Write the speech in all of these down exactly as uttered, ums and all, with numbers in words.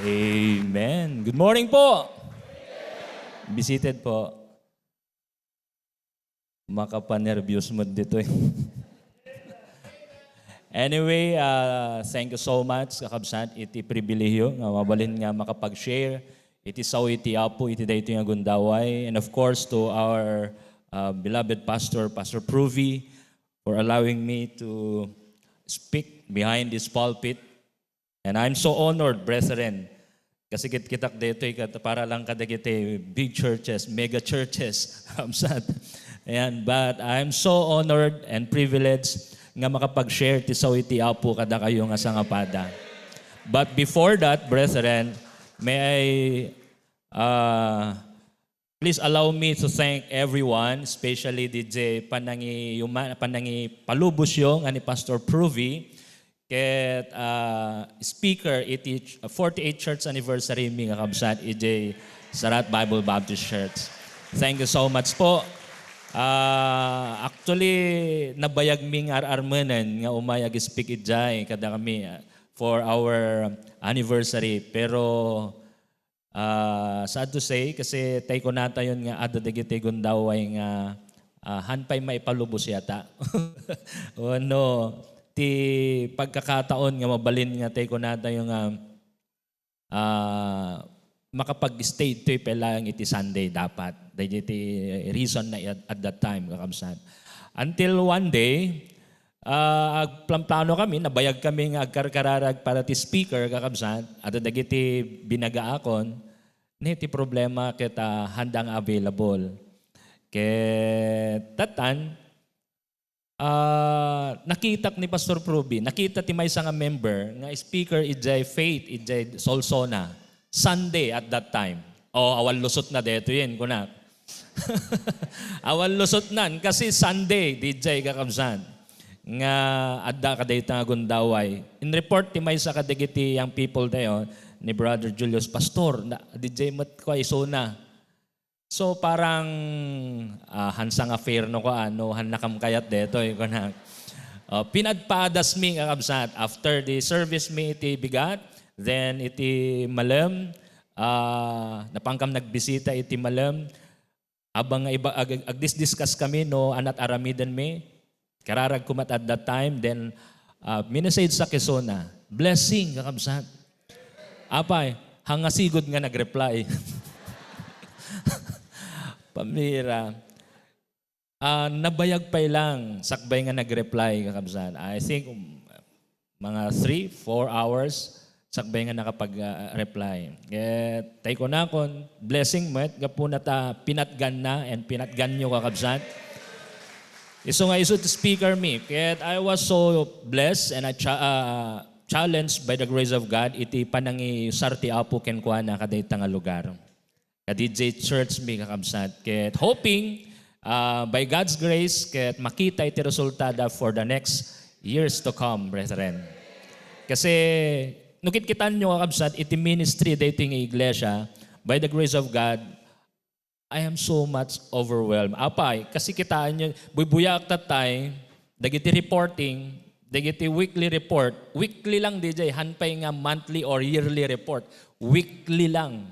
Amen. Good morning po. Be seated po. Makapanerbyos mo dito eh. Anyway, uh, thank you so much, kakabsat, iti pribilehiyo nga mabalin nga makapag-share iti sao iti Apo iti daytoy nga gundaway. And of course, to our uh, beloved pastor, Pastor Pruvi, for allowing me to speak behind this pulpit. And I'm so honored, brethren. Kasi kitkitak daytoy kat para lang kadagiti big churches, mega churches, kabsat. Ayan, but I'm so honored and privileged nga makapag-share ti sao iti Apo kadakayo nga sangapada. But before that, brethren, may I uh, please allow me to thank everyone, especially D J panangi panangipalubosyo nga ni Pastor Pruvi, ket uh, speaker iti ch- forty-eighth church anniversary mi nga kabsat idiay Sarat Bible Baptist Church. Thank you so much po. Uh, actually, nabayag mi nga ar-armenen nga umay ag-speak idiay kada kami uh, for our anniversary. Pero Ah, sad to say, kasi tay kunatayon nga adda dagiti gundaway nga, ah, han pay maipalubos yata. Wenno, ti pagkakataon nga mabalin nga tay kunatayo nga, ah, makapag-stay toy pay laeng iti Sunday dapat. Dagiti reason na at, at that time, kakabsat. Until one day, Ah, agplanplano kami, nabayag kami nga agkarkararag para ti speaker, kakabsat, adda dagiti binagaakon, ne ti problema ket, ah, handa nga available. Ket tattan, ah, nakitak ni Pastor Pruby, nakita ti maysa nga member nga speaker idiay Faith, idiay Solsona. Sunday at that time. O, awan lusot na detoyen, kunak. Awan lusot nan, kasi Sunday, D J kakabsat, nga adda kadayta nga gundaway. In report ti maysa kadagiti young people tayo, ni Brother Julius, "Pastor, na, D J met ko ay sona." So, parang, ah, han sang affair no ko, ano, han nakam kayat detoy, kunak. Oh, pinadpadas mi, kakabsat. After the service mi iti bigat, then iti malem, ah, napankam nagbisita iti malem. Abang nga iba, ag-, agdisdiskas kami no anat aramiden mi. Kararag ko met at that time, then, ah, minessage sa Quezona. Blessing, kakabsat. Apay, hangasigod nga nag-reply. Pamira. Ah, nabayag pay lang, sakbay nga nag-reply, kakabsat. I think, um, mga three, four hours, sakbay nga nakapag-reply. Ket tay kunakon, blessing met, gapu na ta pinatgan na and pinatgan nyo, kakabsat. Isu nga isu ti speaker mi. Ket I was so blessed and I cha- ah, challenged by the grace of God iti panangisar ti Apo kenkuana kadayta nga lugar. Ka-D J church mi, kakabsat. Ket hoping, ah, by God's grace, ket makita iti resultada for the next years to come, brethren. Kasi, no kitkitan nyo, kakabsat, iti ministry daytoy nga iglesia, by the grace of God, I am so much overwhelmed. Apay, kasi kitaan nyo, buybuyaak tatay, dagiti reporting, dagiti weekly report, weekly lang D J, han pay nga monthly or yearly report, weekly lang.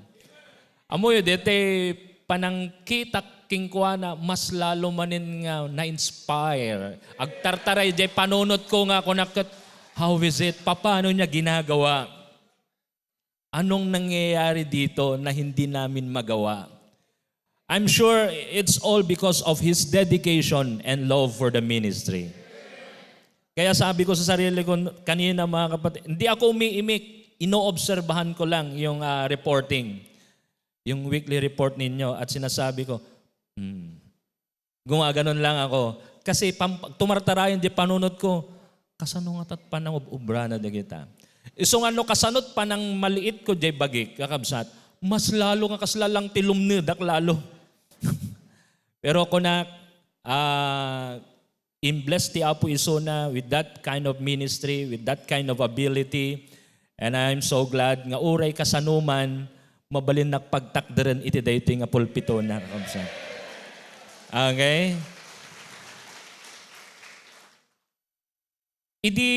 Ammoyo, deti panangkitak kenkuana, mas lalo manen nga na-inspire. Agtartaray jay panunot ko nga kunak ket, "How is it? Papano niya ginagawa? Anong nangyayari dito na hindi namin magawa?" I'm sure it's all because of his dedication and love for the ministry. Kaya sabi ko sa sarili ko kanina, mga kapatid, hindi ako umiimik. Inoobserbahan ko lang yung, ah, reporting, yung weekly report ninyo, at sinasabi ko, "Hmm." Gumaganon lang ako. Kasi pam-, tumartarayon di panunot ko, "Kasano nga tat panangub-ubrana dagita?" Isu nga no kasano't panangmaliit ko jay bagik, kakabsat, mas lalo nga kasla lang ti lumnedak lalo. Pero kunak, ah, in-bless ti Apo isuna with that kind of ministry, with that kind of ability. And I'm so glad nga uray kasano man, mabalinnak pagtakderen iti daytoy nga pulpitona, kakabsat. Okay? Idi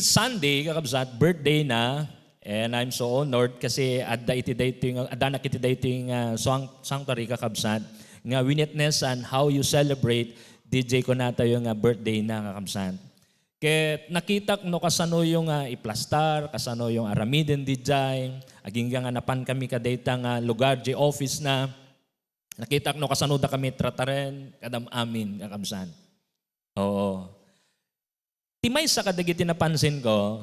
Sunday, kakabsat, birthday na, And I'm so honored kasi adda iti daytoy nga, addanak iti daytoy nga sanctuary, kakabsat, nga winitnessan how you celebrate D J kunatayo nga birthday na, kakabsat. Ket nakitak no kasanoyo nga iplastar, kasanoyo nga aramiden D J, agingga nga napan kami kadayta nga lugar, di office na, nakitak no kasano da kami trataren, kadam amin, kakabsat. Oo. Ti maysa kadagiti napansin ko,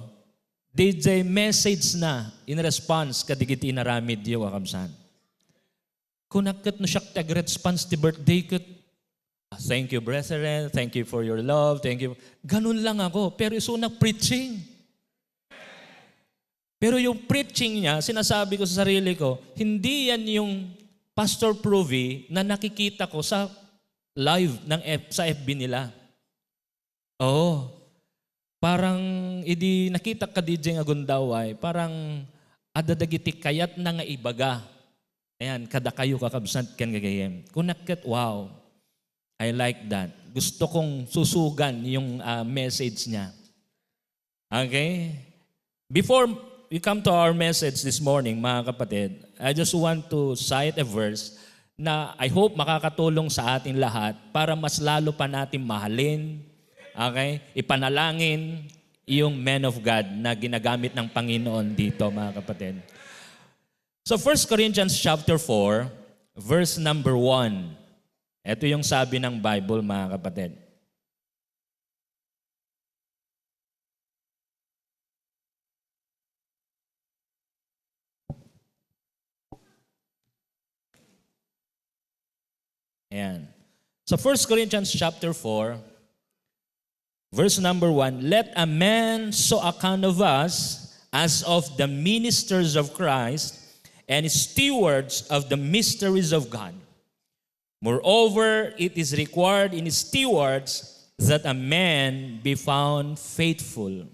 D J message na in response kadagiti inaramidyo, kakabsat. Kunak ket no siak ti agresponse ti birthday ket, "Ah, thank you, brethren. Thank you for your love. Thank you." Ganun lang ako. Pero isu nag-preaching. Pero yung preaching niya, sinasabi ko sa sarili ko, hindi yan yung Pastor Provy na nakikita ko sa live ng F-, sa F B nila. Oo. Parang idi nakita ka, D J, nga gundaway, parang adda dagiti kayatna nga ibaga. Ayan, kadakayo, kakabsat, ken gagayyem. Kunak ket, wow. I like that. Gusto kong susugan yung, ah, message niya. Okay? Before we come to our message this morning, mga kapatid, I just want to cite a verse na I hope makakatulong sa ating lahat para mas lalo pa natin mahalin, okay? Ipanalangin yung man of God na ginagamit ng Panginoon dito, mga kapatid. So, First Corinthians chapter four, verse number one. Ito yung sabi ng Bible, mga kapatid. Ayan. So, First Corinthians chapter four, verse number one, "Let a man so account of us as of the ministers of Christ and stewards of the mysteries of God. Moreover, it is required in stewards that a man be found faithful."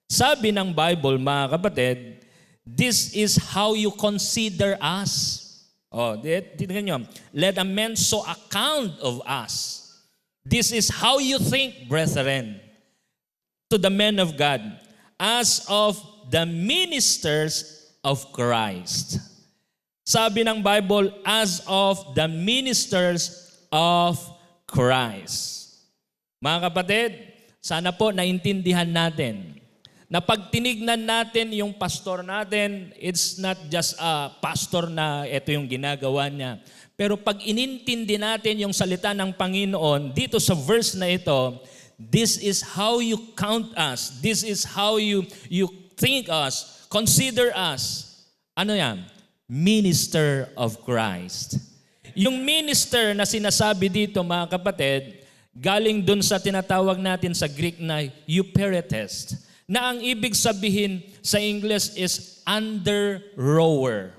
Sabi ng Bible, mga kapatid, "This is how you consider us." Oh, di-, tingnan nyo, "Let a man so account of us." This is how you think, brethren, to the men of God, as of the ministers of Christ. Sabi ng Bible, "As of the ministers of Christ." Mga kapatid, sana po naintindihan natin na pag tinignan natin yung pastor natin, it's not just a pastor na ito yung ginagawa niya. Pero pag inintindi natin yung salita ng Panginoon dito sa verse na ito, this is how you count us, this is how you, you think us, consider us. Ano yan? Minister of Christ. Yung minister na sinasabi dito, mga kapatid, galing dun sa tinatawag natin sa Greek na euperetes, na ang ibig sabihin sa English is under rower.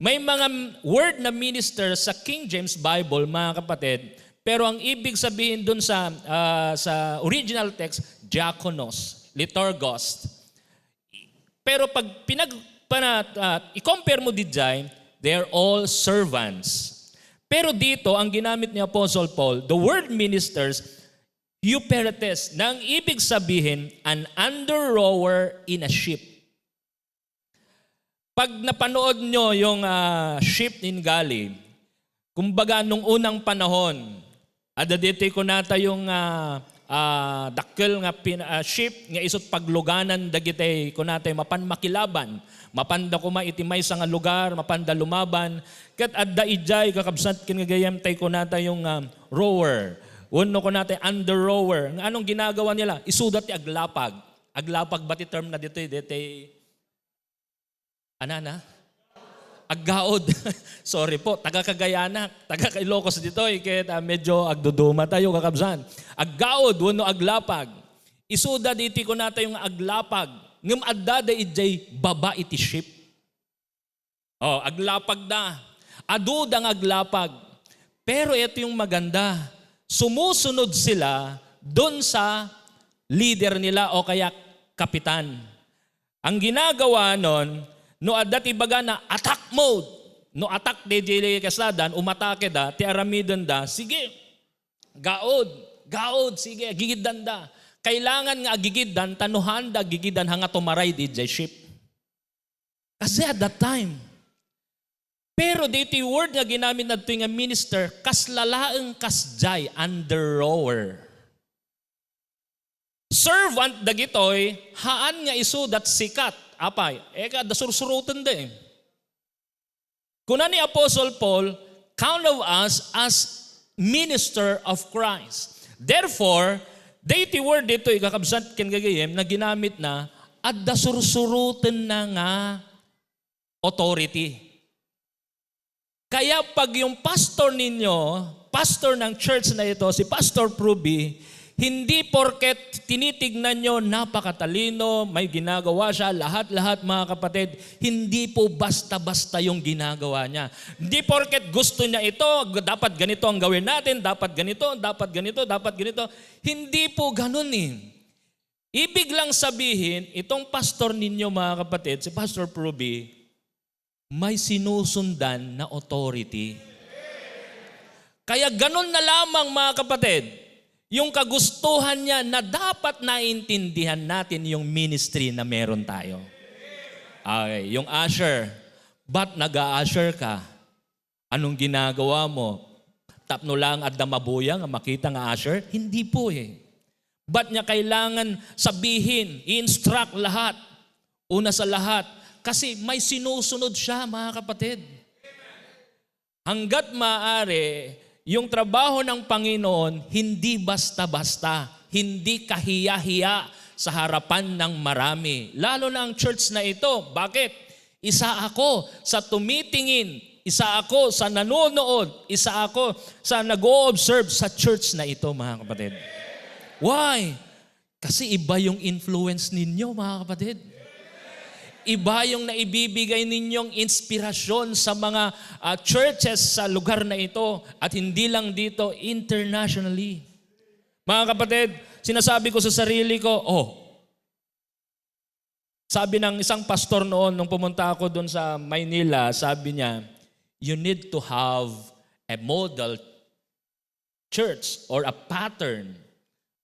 May mga word na minister sa King James Bible, mga kapatid, pero ang ibig sabihin dun sa, ah, sa original text, diakonos, liturgos. Pero pag pinag-, pana-, ah, i-compare mo, D J, they are all servants. Pero dito, ang ginamit ni Apostle Paul, the word ministers, euperetes, na ang ibig sabihin, an under rower in a ship. Pag napanood nyo yung, ah, ship in Gali, kumbaga, nung unang panahon, adda ditoy kunata yung, ah, ah, dakkel nga pin-, ah, ship nga isut pagluganan dagitay kunatay mapan makilaban, mapanda kuma iti maysa nga lugar, mapanda lumaban, ket adda idiay kakabsat ken gagayyem tay kunata yung, ah, rower, wenno kunatay under rower. Nga anong ginagawa nila? Isuda ti aglapag. Aglapag ba ti term na ditoy, ditoy Anana? Aggaod. Sorry po, taga Cagayanak, taga Ilocos ditoy, ket, ah, medyo agduduma tayo, kakabsat. Aggaod wenno aglapag. Isuda ditoy kunatayo nga aglapag, ngem addada idiay baba iti ship. Oh, aglapag da. Adu da nga aglapag. Pero ito yung maganda, sumusunod sila dun sa leader nila o kaya kapitan. Ang ginagawa nun, no adda ti baga na attack mode, no attack di, di kasadan, umatake da, ti aramiden da, sige, gaod, gaod, sige, gigiddan da. kailangan nga agigiddan, ta no haanda agigiddan, haan nga tumaray diay ship. Kasi at that time. Pero ditoy word nga ginamit na ditoy nga minister, kasla laeng kasdiay, under rower. Servant dagitoy, haan nga isudat sikat. Apay, eka, adda sursuroten da eh. Kuna ni Apostle Paul, "Count of us as minister of Christ." Therefore, daytoy word ditoy, kakabsat ken gagayem, na ginamit na, adda sursuroten na nga authority. Kaya pag yung pastor ninyo, pastor ng church na ito, si Pastor Pruby, hindi porket tinitignan nyo, napakatalino, may ginagawa siya, lahat-lahat, mga kapatid, hindi po basta-basta yung ginagawa niya. Hindi porket gusto niya ito, dapat ganito ang gawin natin, dapat ganito, dapat ganito, dapat ganito. Hindi po ganun eh. Ibig lang sabihin, itong pastor ninyo, mga kapatid, si Pastor Pruby, may sinusundan na authority. Kaya ganun na lamang, mga kapatid, yung kagustuhan niya na dapat naintindihan natin yung ministry na meron tayo. Okay, yung usher, ba't nag-a-usher ka? Anong ginagawa mo? Tapno lang adda mabuya nga makita nga usher? Hindi po eh. Ba't niya kailangan sabihin, i-instruct lahat? Una sa lahat, kasi may sinusunod siya, mga kapatid. Hanggat maaari, yung trabaho ng Panginoon, hindi basta-basta, hindi kahiya-hiya sa harapan ng marami. Lalo na ang church na ito. Bakit? Isa ako sa tumitingin, isa ako sa nanonood, isa ako sa nag-o-observe sa church na ito, mga kapatid. Why? Kasi iba yung influence ninyo, mga kapatid. Iba yung naibibigay ninyong inspirasyon sa mga, ah, churches sa lugar na ito at hindi lang dito, internationally. Mga kapatid, sinasabi ko sa sarili ko, "Oh," sabi ng isang pastor noon nung pumunta ako doon sa Maynila, sabi niya, "You need to have a model church or a pattern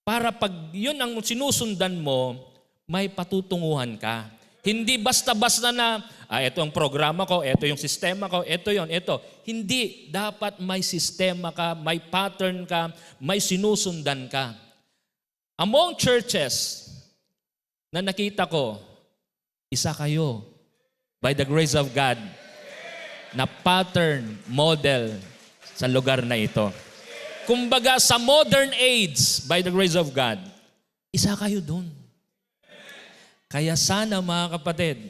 para pag yun ang sinusundan mo, may patutunguhan ka." Hindi basta-basta na, "Ah, ito ang programa ko, ito yung sistema ko, ito yon, ito." Hindi. Dapat may sistema ka, may pattern ka, may sinusundan ka. Among churches na nakita ko, isa kayo, by the grace of God, na pattern, model sa lugar na ito. Kumbaga, sa modern age, by the grace of God, isa kayo dun. Kaya sana, mga kapatid,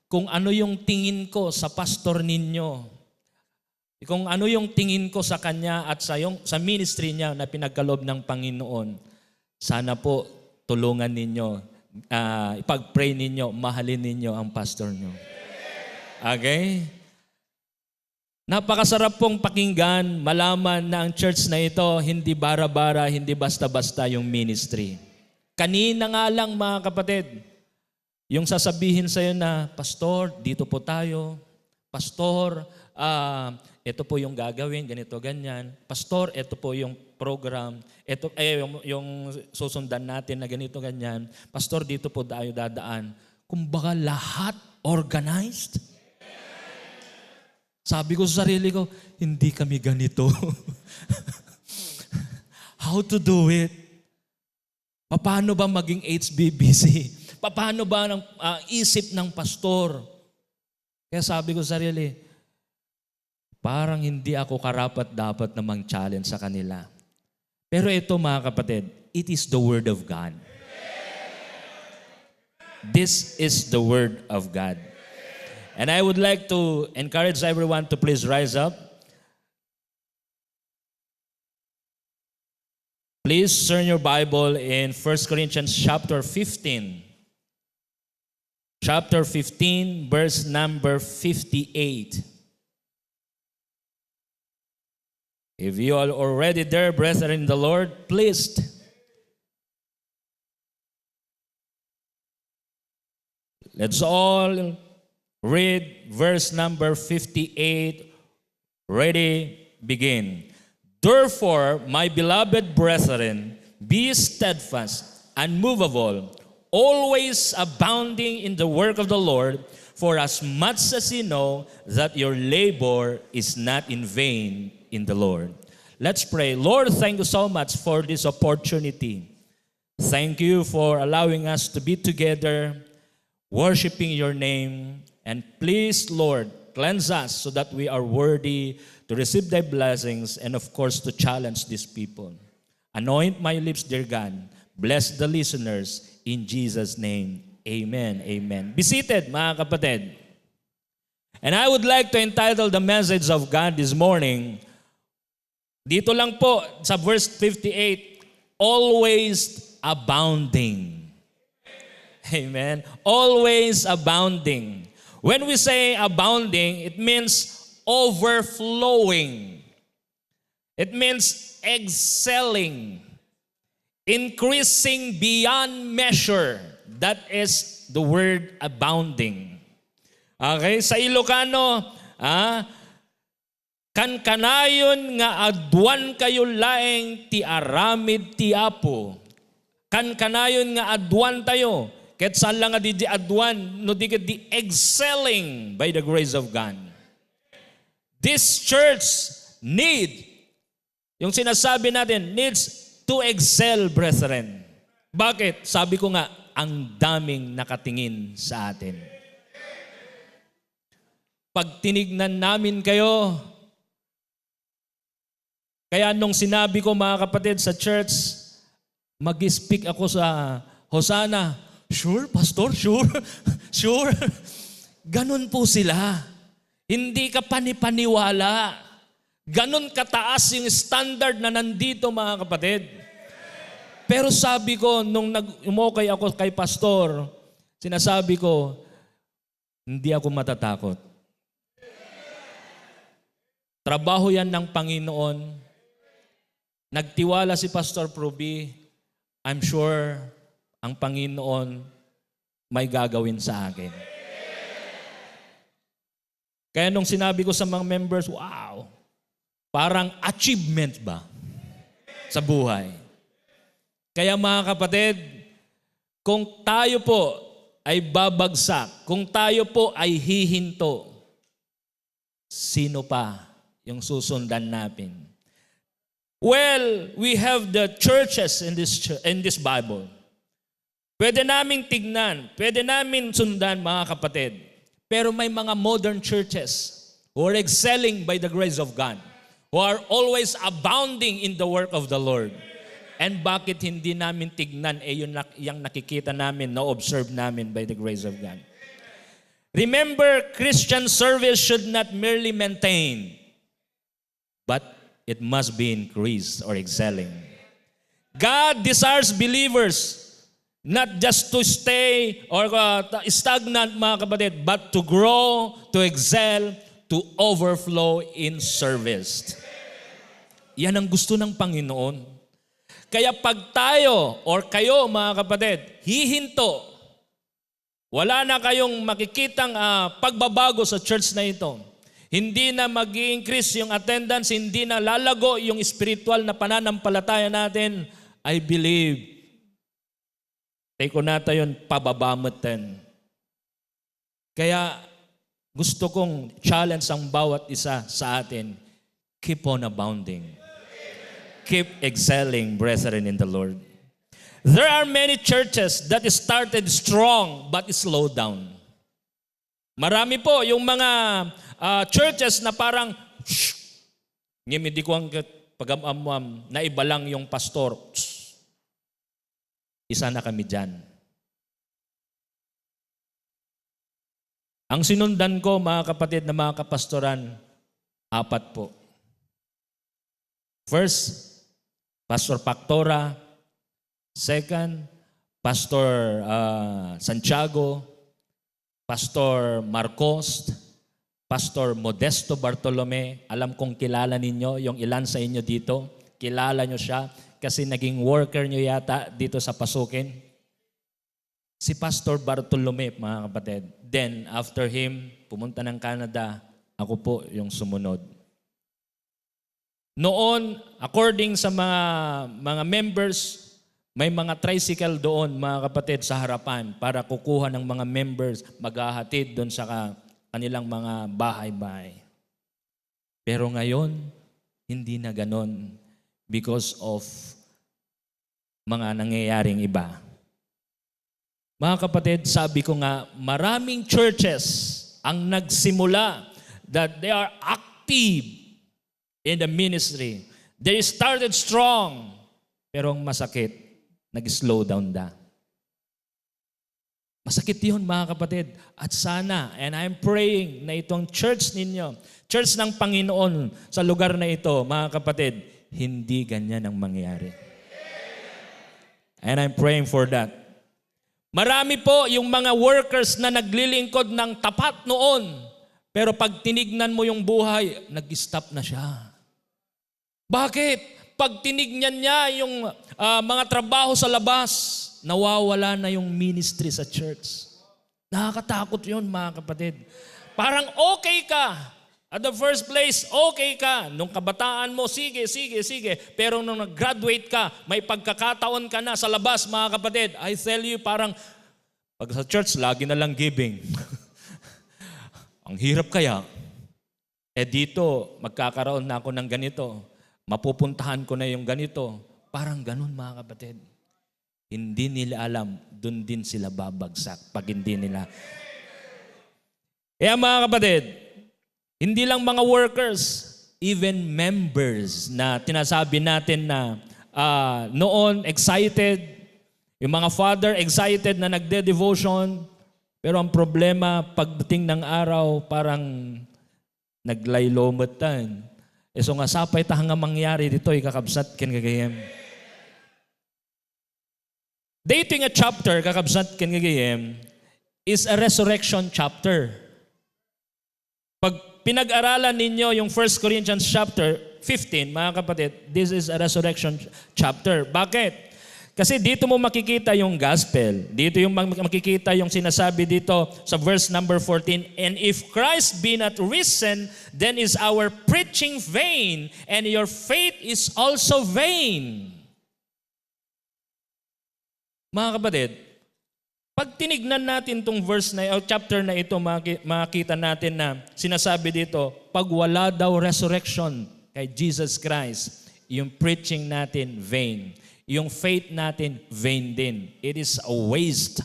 kung ano yung tingin ko sa pastor ninyo, kung ano yung tingin ko sa kanya at sa, yung, sa ministry niya na pinagkaloob ng Panginoon, sana po tulungan ninyo, ah, ipag-pray ninyo, mahalin ninyo ang pastor nyo. Okay? Napakasarap pong pakinggan, malaman na ang church na ito, hindi bara-bara, hindi basta-basta yung ministry. Kanina nga lang, mga kapatid, yung sasabihin sa'yo na, "Pastor, dito po tayo. Pastor, ah, ito po yung gagawin, ganito, ganyan. Pastor, ito po yung program. Ito, eh, yung, yung susundan natin na ganito, ganyan. Pastor, dito po tayo dadaan." Kumbaga, lahat organized. Sabi ko sa sarili ko, "Hindi kami ganito." How to do it? Paano ba maging H B B C? Paano ba ng, ah, isip ng pastor? Kaya sabi ko sa sarili, "Parang hindi ako karapat-dapat na mang-challenge sa kanila." Pero ito, mga kapatid, it is the Word of God. This is the Word of God. And I would like to encourage everyone to please rise up. Please turn your Bible in First Corinthians chapter fifteen. Chapter fifteen, verse number fifty-eight. If you are already there, brethren in the Lord, please. Let's all read verse number fifty-eight. Ready, begin. "Therefore, my beloved brethren, be steadfast, unmovable, always abounding in the work of the Lord, for as much as you know that your labor is not in vain in the Lord. Let's pray. Lord, thank you so much for this opportunity. Thank you for allowing us to be together, worshiping your name. And please, Lord, cleanse us so that we are worthy to receive thy blessings and, of course, to challenge these people. Anoint my lips, dear God. Bless the listeners in Jesus' name. Amen. Amen. Be seated, mga kapatid. And I would like to entitle the message of God this morning, dito lang po sa verse fifty-eight, "Always abounding." Amen. Always abounding. When we say abounding, it means overflowing. It means excelling, increasing beyond measure. That is the word abounding. Okay, sa Ilocano, ah, kankanayon nga aduan kayo laeng ti aramid ti Apo. Kankanayon nga aduan tayo, ket saan la nga di, di aduan, no di ket di excelling by the grace of God. This church need, yung sinasabi natin, needs to excel, brethren. Bakit? Sabi ko nga, ang daming nakatingin sa atin. Pag tinignan namin kayo, kaya nung sinabi ko, mga kapatid, sa church, mag-speak ako sa Hosanna. "Sure, Pastor? Sure?" "Sure?" Ganun po sila. Hindi ka panipaniwala. Ganun kataas yung standard na nandito, mga kapatid. Pero sabi ko, nung nag-, umukay ako kay Pastor, sinasabi ko, "Hindi ako matatakot. Trabaho yan ng Panginoon." Nagtiwala si Pastor Proby, I'm sure ang Panginoon may gagawin sa akin. Kaya nung sinabi ko sa mga members, "Wow, parang achievement ba sa buhay?" Kaya, mga kapatid, kung tayo po ay babagsak, kung tayo po ay hihinto, sino pa yung susundan natin? Well, we have the churches in this ch-, in this Bible. Pwede naming tignan, pwede namin sundan, mga kapatid. Pero may mga modern churches who are excelling by the grace of God, who are always abounding in the work of the Lord. And bakit hindi namin tignan, eh, yung nak-, yung nakikita namin, na-observe namin by the grace of God? Remember, Christian service should not merely maintain, but it must be increased or excelling. God desires believers not just to stay or, uh, stagnant, mga kapatid, but to grow, to excel, to overflow in service. Yan ang gusto ng Panginoon. Kaya pag tayo or kayo, mga kapatid, hihinto, wala na kayong makikitang, ah, pagbabago sa church na ito. Hindi na mag increase yung attendance, hindi na lalago yung spiritual na pananampalataya natin. I believe, take ko na tayo, pababa mo ten. Kaya gusto kong challenge ang bawat isa sa atin. Keep on abounding. Keep excelling, brethren in the Lord. There are many churches that started strong but slowed down. Marami po yung mga, ah, churches na parang, shh, ngimidi ko ang pagam-amwam, naiba lang yung pastor. Shh. Isa na kami dyan. Ang sinundan ko, mga kapatid na mga kapastoran, apat po. First, Pastor Pactora. Second, Pastor, ah, Santiago. Pastor Marcos. Pastor Modesto Bartolome. Alam kong kilala ninyo yung ilan sa inyo dito. Kilala nyo siya kasi naging worker nyo yata dito sa Pasukin. Si Pastor Bartolome, mga kapatid. Then, after him, pumunta ng Canada. Ako po yung sumunod. Noon, according sa mga, mga members, May mga tricycle doon, mga kapatid, sa harapan para kukuha ng mga members, maghahatid doon sa ka-, kanilang mga bahay-bahay. Pero ngayon, hindi na ganon because of mga nangyayaring iba. Mga kapatid, sabi ko nga, maraming churches ang nagsimula that they are active in the ministry. They started strong, pero ang masakit, nag-slow down da. Masakit yun, mga kapatid. At sana, and I'm praying na itong church ninyo, church ng Panginoon sa lugar na ito, mga kapatid, hindi ganyan ang mangyari. And I'm praying for that. Marami po yung mga workers na naglilingkod ng tapat noon, pero pag tinignan mo yung buhay, nag-stop na siya. Bakit? Pag tinignan niya yung, ah, mga trabaho sa labas, nawawala na yung ministry sa church. Nakakatakot yun, mga kapatid. Parang okay ka. At the first place, okay ka. Nung kabataan mo, sige, sige, sige. Pero nung nag-graduate ka, may pagkakataon ka na sa labas, mga kapatid. I tell you, parang pag sa church, lagi na lang giving. Ang hirap kaya. Eh, dito, magkakaroon na ako ng ganito. Mapupuntahan ko na yung ganito. Parang ganun, mga kapatid. Hindi nila alam, dun din sila babagsak pag hindi nila. Kaya, mga kapatid, hindi lang mga workers, even members na tinasabi natin na, ah, noon excited, yung mga father excited na nagde-devotion, pero ang problema, pagdating ng araw, parang naglaylo met tan. Isu nga sapay ta nga mangyari ditoy, kakabsat ken gagayyem. Daytoy nga chapter, kakabsat ken gagayyem, is a resurrection chapter. Pag pinag-aralan ninyo yung First Corinthians chapter fifteen, mga kapatid, this is a resurrection chapter. Bakit? Kasi dito mo makikita yung gospel. Dito yung mak-, makikita yung sinasabi dito sa verse number fourteen, "And if Christ be not risen, then is our preaching vain, and your faith is also vain." Mga kapatid, pag tinignan natin tong verse na, o chapter na ito, maki-, makita natin na sinasabi dito, pag wala daw resurrection kay Jesus Christ, yung preaching natin vain, yung faith natin vain din. It is a waste.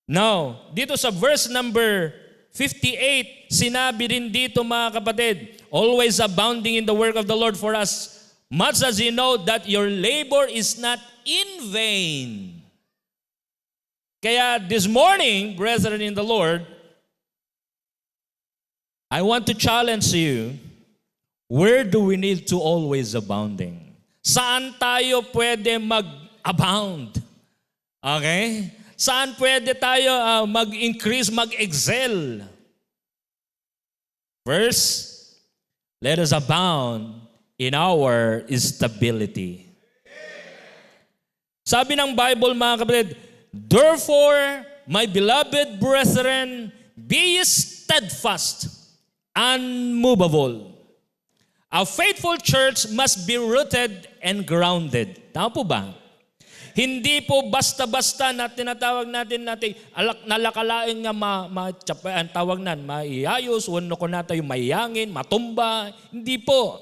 Now, dito sa verse number fifty-eight, sinabi rin dito, mga kapatid, "Always abounding in the work of the Lord, for as much as you know that your labor is not in vain." Kaya this morning, brethren in the Lord, I want to challenge you, where do we need to always abounding? Saan tayo pwede mag-abound? Okay? Saan pwede tayo, ah, mag-increase, mag-excel? First, let us abound in our stability. Sabi ng Bible, mga kapatid, "Therefore, my beloved brethren, be ye steadfast, unmovable." A faithful church must be rooted and grounded. Tama po ba? Hindi po basta-basta na tinatawag natin, natin alak-, nalakalaing nga ma-, ma-, tsap-, ang tawag nan, maiayos, wenno kunatayo maiyangin, matumba. Hindi po.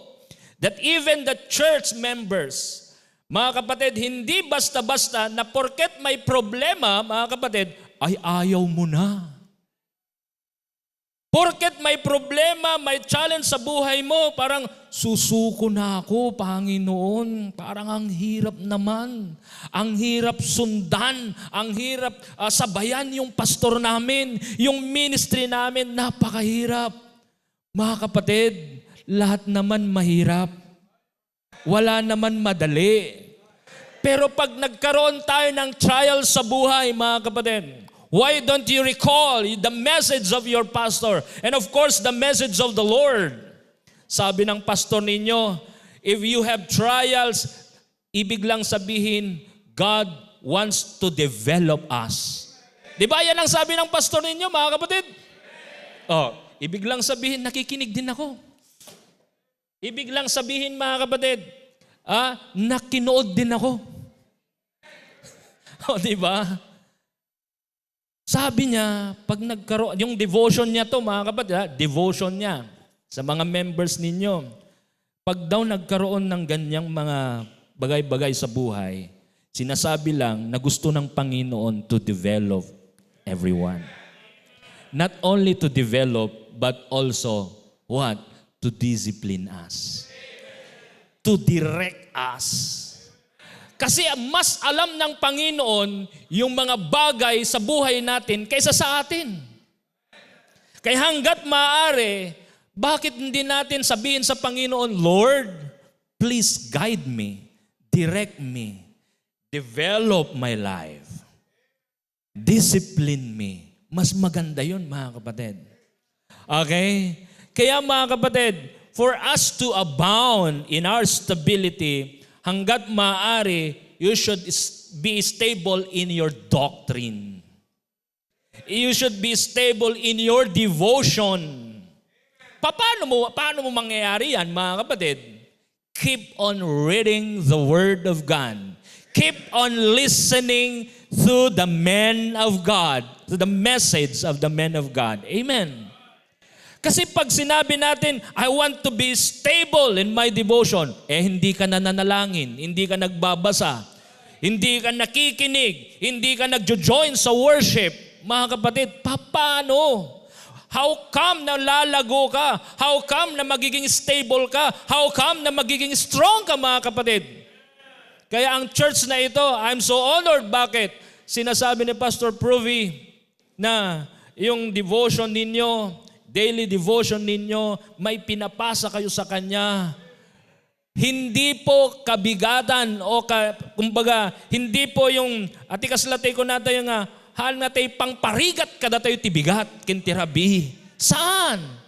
That even the church members, mga kapatid, hindi basta-basta na porket may problema, mga kapatid, ay ayaw mo na. Porket may problema, may challenge sa buhay mo, parang, "Susuko na ako, Panginoon. Parang ang hirap naman. Ang hirap sundan, ang hirap, ah, sabayan yung pastor namin, yung ministry namin, napakahirap." Mga kapatid, lahat naman mahirap. Wala naman madali. Pero pag nagkaroon tayo ng trial sa buhay, mga kapatid, why don't you recall the message of your pastor? And of course, the message of the Lord. Sabi ng pastor ninyo, "If you have trials, ibig lang sabihin, God wants to develop us." Di ba yan ang sabi ng pastor ninyo, mga kapatid? Oh, ibig lang sabihin, nakikinig din ako. Ibig lang sabihin, mga kapatid, ah, nakinuod din ako. O, di ba? Sabi niya, pag nagkaroon, yung devotion niya to, mga kapatid, ha? Devotion niya sa mga members ninyo. Pag daw nagkaroon ng ganyang mga bagay-bagay sa buhay, sinasabi lang na gusto ng Panginoon to develop everyone. Not only to develop, but also what? To discipline us. To direct us. Kasi mas alam ng Panginoon yung mga bagay sa buhay natin kaysa sa atin. Kaya hanggat maaari, bakit hindi natin sabihin sa Panginoon, "Lord, please guide me, direct me, develop my life, discipline me." Mas maganda yun, mga kapatid. Okay? Kaya, mga kapatid, for us to abound in our stability, hanggat maaari, you should s-, be stable in your doctrine. You should be stable in your devotion. Pa-, paano mo, paano mo mangyayari yan, mga kapatid? Keep on reading the Word of God. Keep on listening to the men of God, to the message of the men of God. Amen. Kasi pag sinabi natin, "I want to be stable in my devotion," eh, hindi ka nananalangin, hindi ka nagbabasa, hindi ka nakikinig, hindi ka nagjo-join sa worship, mga kapatid, papaano? How come na lalago ka? How come na magiging stable ka? How come na magiging strong ka, mga kapatid? Kaya ang church na ito, I'm so honored. Bakit? Sinasabi ni Pastor Provy na yung devotion ninyo, daily devotion ninyo, may pinapasa kayo sa kanya. Hindi po kabigatan o ka-, kumbaga, hindi po yung, ati kasla tayo kunata yung, ah, "Haan nga tayo pangparigat kadatayo ti bigat, ken ti rabii." Saan?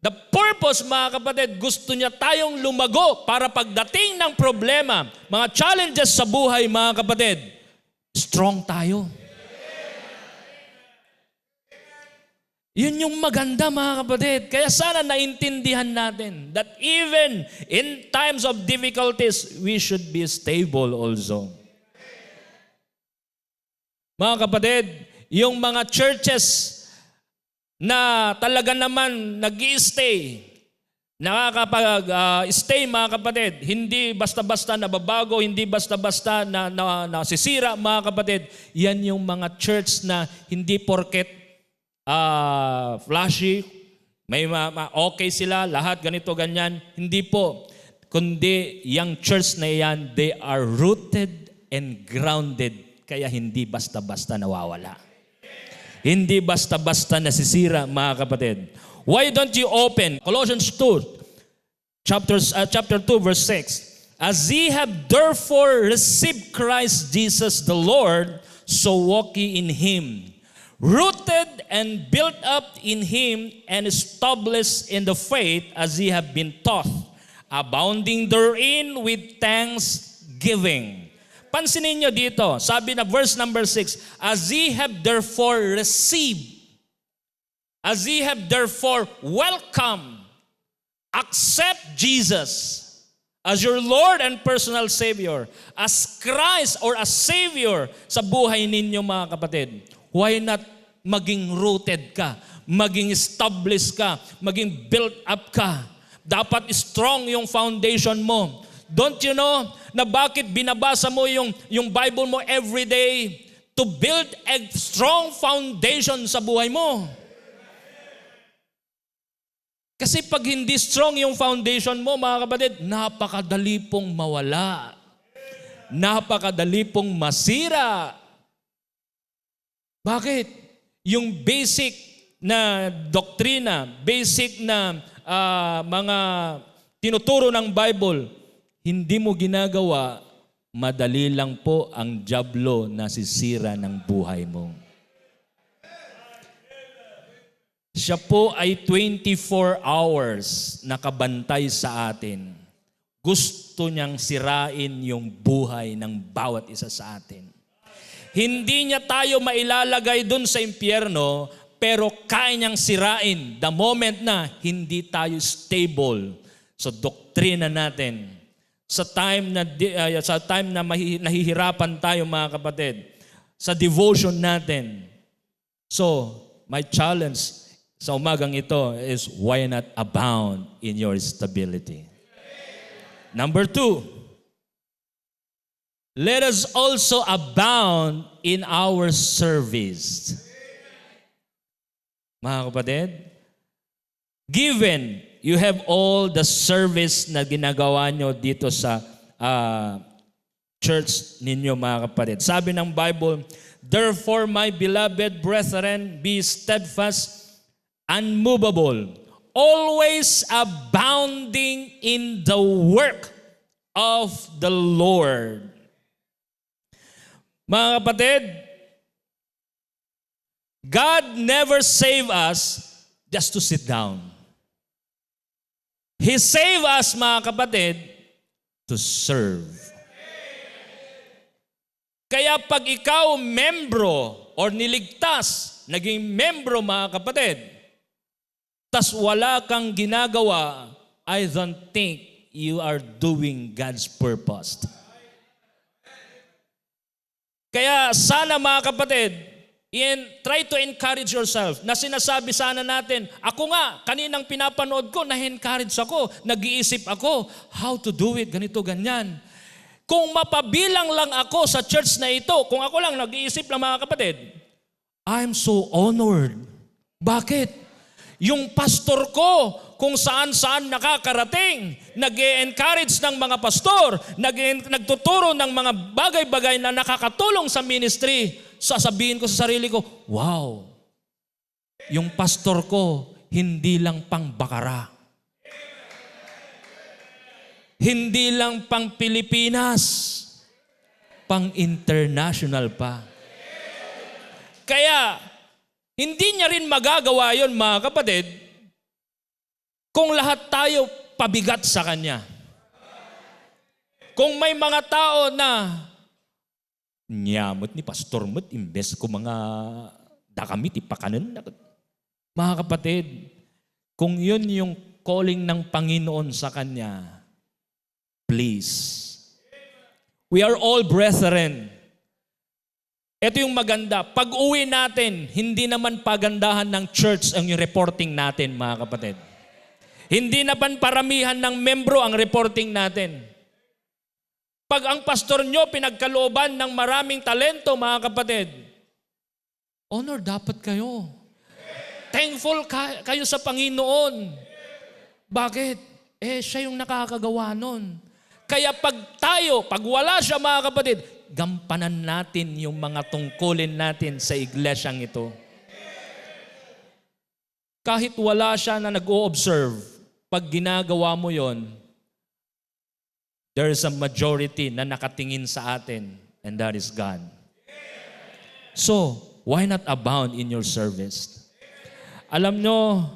The purpose, mga kapatid, gusto niya tayong lumago para pagdating ng problema, mga challenges sa buhay, mga kapatid, strong tayo. Yun yung maganda, mga kapatid. Kaya sana naintindihan natin that even in times of difficulties, we should be stable also. Mga kapatid, yung mga churches na talaga naman nag-i-stay, nakakapag, ah, stay, mga kapatid, hindi basta-basta nababago, hindi basta-basta na, na, nasisira, mga kapatid. Yan yung mga church na hindi porket, ah, flashy, may ma-, ma-, okay sila, lahat ganito, ganyan. Hindi po. Kundi yung church na yan, they are rooted and grounded. Kaya hindi basta-basta nawawala. Hindi basta-basta nasisira, mga kapatid. Why don't you open Colossians two, chapter, uh, chapter two, verse six? "As ye have therefore received Christ Jesus the Lord, so walk ye in him, rooted and built up in him, and established in the faith as ye have been taught, abounding therein with thanksgiving." Pansinin niyo dito, sabi na verse number six, "As ye have therefore received, as ye have therefore welcome, accept Jesus as your Lord and personal Savior, as Christ or as Savior sa buhay ninyo, mga kapatid." Why not maging rooted ka, maging established ka, maging built up ka? Dapat strong yung foundation mo. Don't you know na bakit binabasa mo yung, yung Bible mo every day? To build a strong foundation sa buhay mo. Kasi pag hindi strong yung foundation mo, mga kapatid, napakadali pong mawala. Napakadali pong masira. Bakit? Yung basic na doktrina, basic na, ah, mga tinuturo ng Bible, hindi mo ginagawa, madali lang po ang dyablo na sisira ng buhay mo. Siya po ay twenty-four hours nakabantay sa atin. Gusto niyang sirain yung buhay ng bawat isa sa atin. Hindi niya tayo mailalagay dun sa impyerno, pero kaya niyang sirain the moment na hindi tayo stable sa doktrina natin, sa time na di-, ah, sa time na mahi-, nahihirapan tayo, mga kapatid, sa devotion natin. So, my challenge sa umagang ito is, why not abound in your stability? Number two, let us also abound in our service. Mga kapatid, given you have all the service na ginagawa nyo dito sa, ah, church ninyo, mga kapatid. Sabi ng Bible, "Therefore, my beloved brethren, be steadfast, unmovable, always abounding in the work of the Lord." Mga kapatid, God never save us just to sit down. He save us, mga kapatid, to serve. Kaya pag ikaw membro or niligtas, naging membro, mga kapatid, tas wala kang ginagawa, I don't think you are doing God's purpose. Kaya sana, mga kapatid, in, try to encourage yourself na sinasabi sana natin, "Ako nga, kaninang pinapanood ko, na-encourage ako, nag-iisip ako, how to do it, ganito, ganyan." Kung mapabilang lang ako sa church na ito, kung ako lang nag-iisip lang, mga kapatid, I'm so honored. Bakit? Yung pastor ko, kung saan-saan nakakarating, nag-e-encourage ng mga pastor, nag-e-, nagtuturo ng mga bagay-bagay na nakakatulong sa ministry, sasabihin ko sa sarili ko, "Wow, yung pastor ko, hindi lang pang bakara." Hindi lang pang Pilipinas, pang international pa. Kaya, hindi niya rin magagawa yon, mga kapatid, kung lahat tayo pabigat sa kanya. Kung may mga tao na, "Nia met ni pastor met, imbes ko mga dakami ti pakanen." Mga kapatid, kung yun yung calling ng Panginoon sa kanya, please. We are all brethren. Ito yung maganda. Pag-uwi natin, hindi naman pagandahan ng church ang yung reporting natin, mga kapatid. Hindi naman paramihan ng membro ang reporting natin. Pag ang pastor nyo pinagkalooban ng maraming talento, mga kapatid, honor dapat kayo. Thankful ka-, kayo sa Panginoon. Bakit? Eh, siya yung nakakagawa nun. Kaya pag tayo, pag wala siya, mga kapatid, gampanan natin yung mga tungkulin natin sa iglesyang ito. Kahit wala siya na nag-o-observe, pag ginagawa mo yon, there is a majority na nakatingin sa atin, and that is God. So, why not abound in your service? Alam nyo,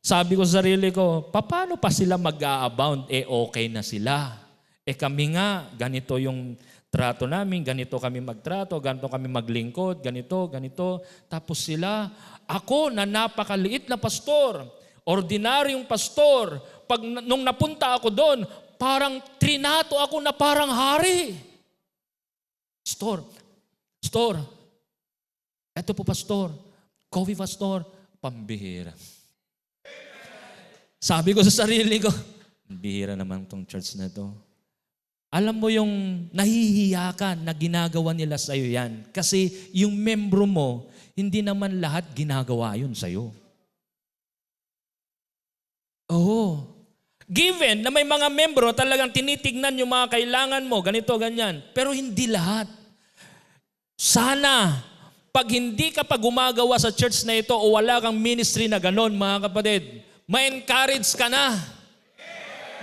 sabi ko sa sarili ko, "Paano pa sila mag-a-abound? Eh, okay na sila. Eh, kami nga, ganito yung trato namin, ganito kami magtrato, ganito kami maglingkod, ganito, ganito. Tapos sila, ako na napakaliit na pastor, ordinaryong pastor, pag, nung napunta ako doon, parang trinato ako na parang hari." "Pastor, pastor, eto po, pastor, coffee, pastor." Pambihira. Sabi ko sa sarili ko, "Bihira naman tong church na to." Alam mo yung nahihiya ka na ginagawa nila sa'yo yan. Kasi yung membro mo, hindi naman lahat ginagawa yun sa'yo. Oo. Given na may mga membro talagang tinitignan yung mga kailangan mo, ganito, ganyan. Pero hindi lahat. Sana, pag hindi ka pa gumagawa sa church na ito o wala kang ministry na ganon, mga kapatid, ma-encourage ka na.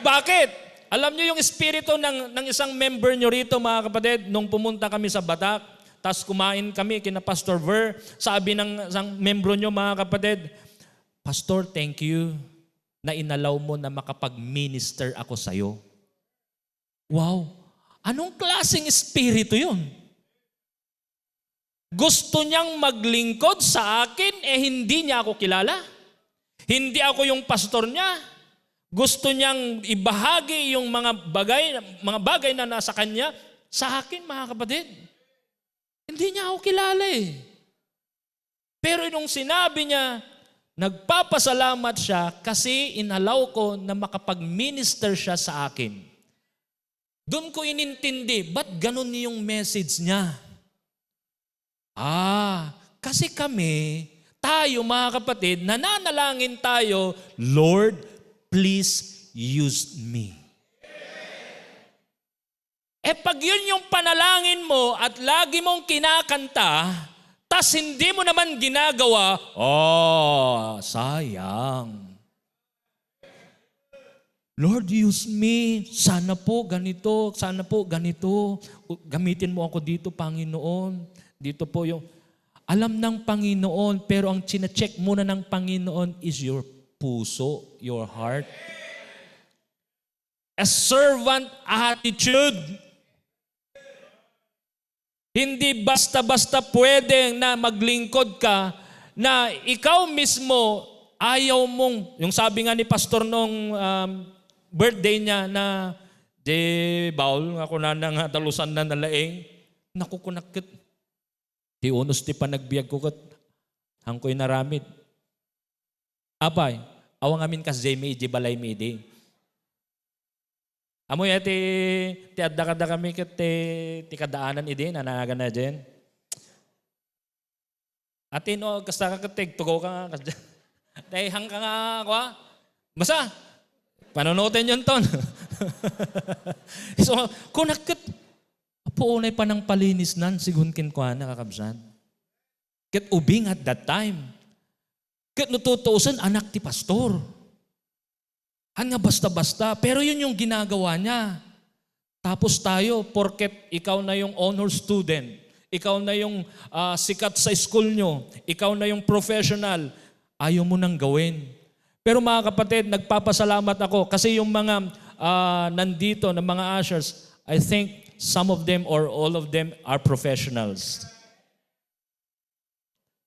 Bakit? Alam niyo yung espiritu ng, ng isang member nyo rito, mga kapatid, nung pumunta kami sa Batak, tas kumain kami kina Pastor Ver, sabi ng isang membro nyo, mga kapatid, "Pastor, thank you na inalaw mo na makapag-minister ako sa'yo." Wow! Anong klaseng espiritu yun? Gusto niyang maglingkod sa akin, eh, hindi niya ako kilala. Hindi ako yung pastor niya. Gusto niyang ibahagi yung mga bagay, mga bagay na nasa kanya sa akin, mga kapatid. Hindi niya ako kilala eh. Pero nung sinabi niya, nagpapasalamat siya kasi inalaw ko na makapag-minister siya sa akin. Doon ko inintindi, ba't ganun yung message niya? Ah, kasi kami, tayo mga kapatid, nananalangin tayo, "Lord, please use me." Eh, pag yun yung panalangin mo at lagi mong kinakanta, tas hindi mo naman ginagawa, oh, sayang. "Lord, use me. Sana po ganito, sana po ganito. U-, gamitin mo ako dito, Panginoon." Dito po yung, alam ng Panginoon, pero ang chinecheck muna ng Panginoon is your puso, your heart. A servant attitude. Hindi basta-basta pwede na maglingkod ka na ikaw mismo ayaw mong, yung sabi nga ni Pastor noong, um, birthday niya na, "Di, bawal nga ako na nga talusan na nalaing." Naku, kunakit. Ti unos ti panagbiag ko ket, hangkoy naramid. Apay, awan ngamin kas Jamie, di balay mi idi. Amo ya ti, ti adda kada kami ket ti, ti kadaanan idi, nanagan na dyan. Atin, o, kasta ka ket, tugaw ka nga, kasta. Tay, hang ka nga, kwa? Basta, panunoten yon ton. So, kunak ket, apo, unay panangpalinis nan, sigun kenkuana, kakabsat. Ket ubing at that time. Ket no tutuosen, anak ti pastor. Han nga basta-basta, pero yun yung ginagawa niya. Tapos tayo, porket ikaw na yung honor student, ikaw na yung, ah, sikat sa school nyo, ikaw na yung professional, ayaw mo nang gawin. Pero mga kapatid, nagpapasalamat ako kasi yung mga, ah, nandito na mga ushers, I think some of them or all of them are professionals.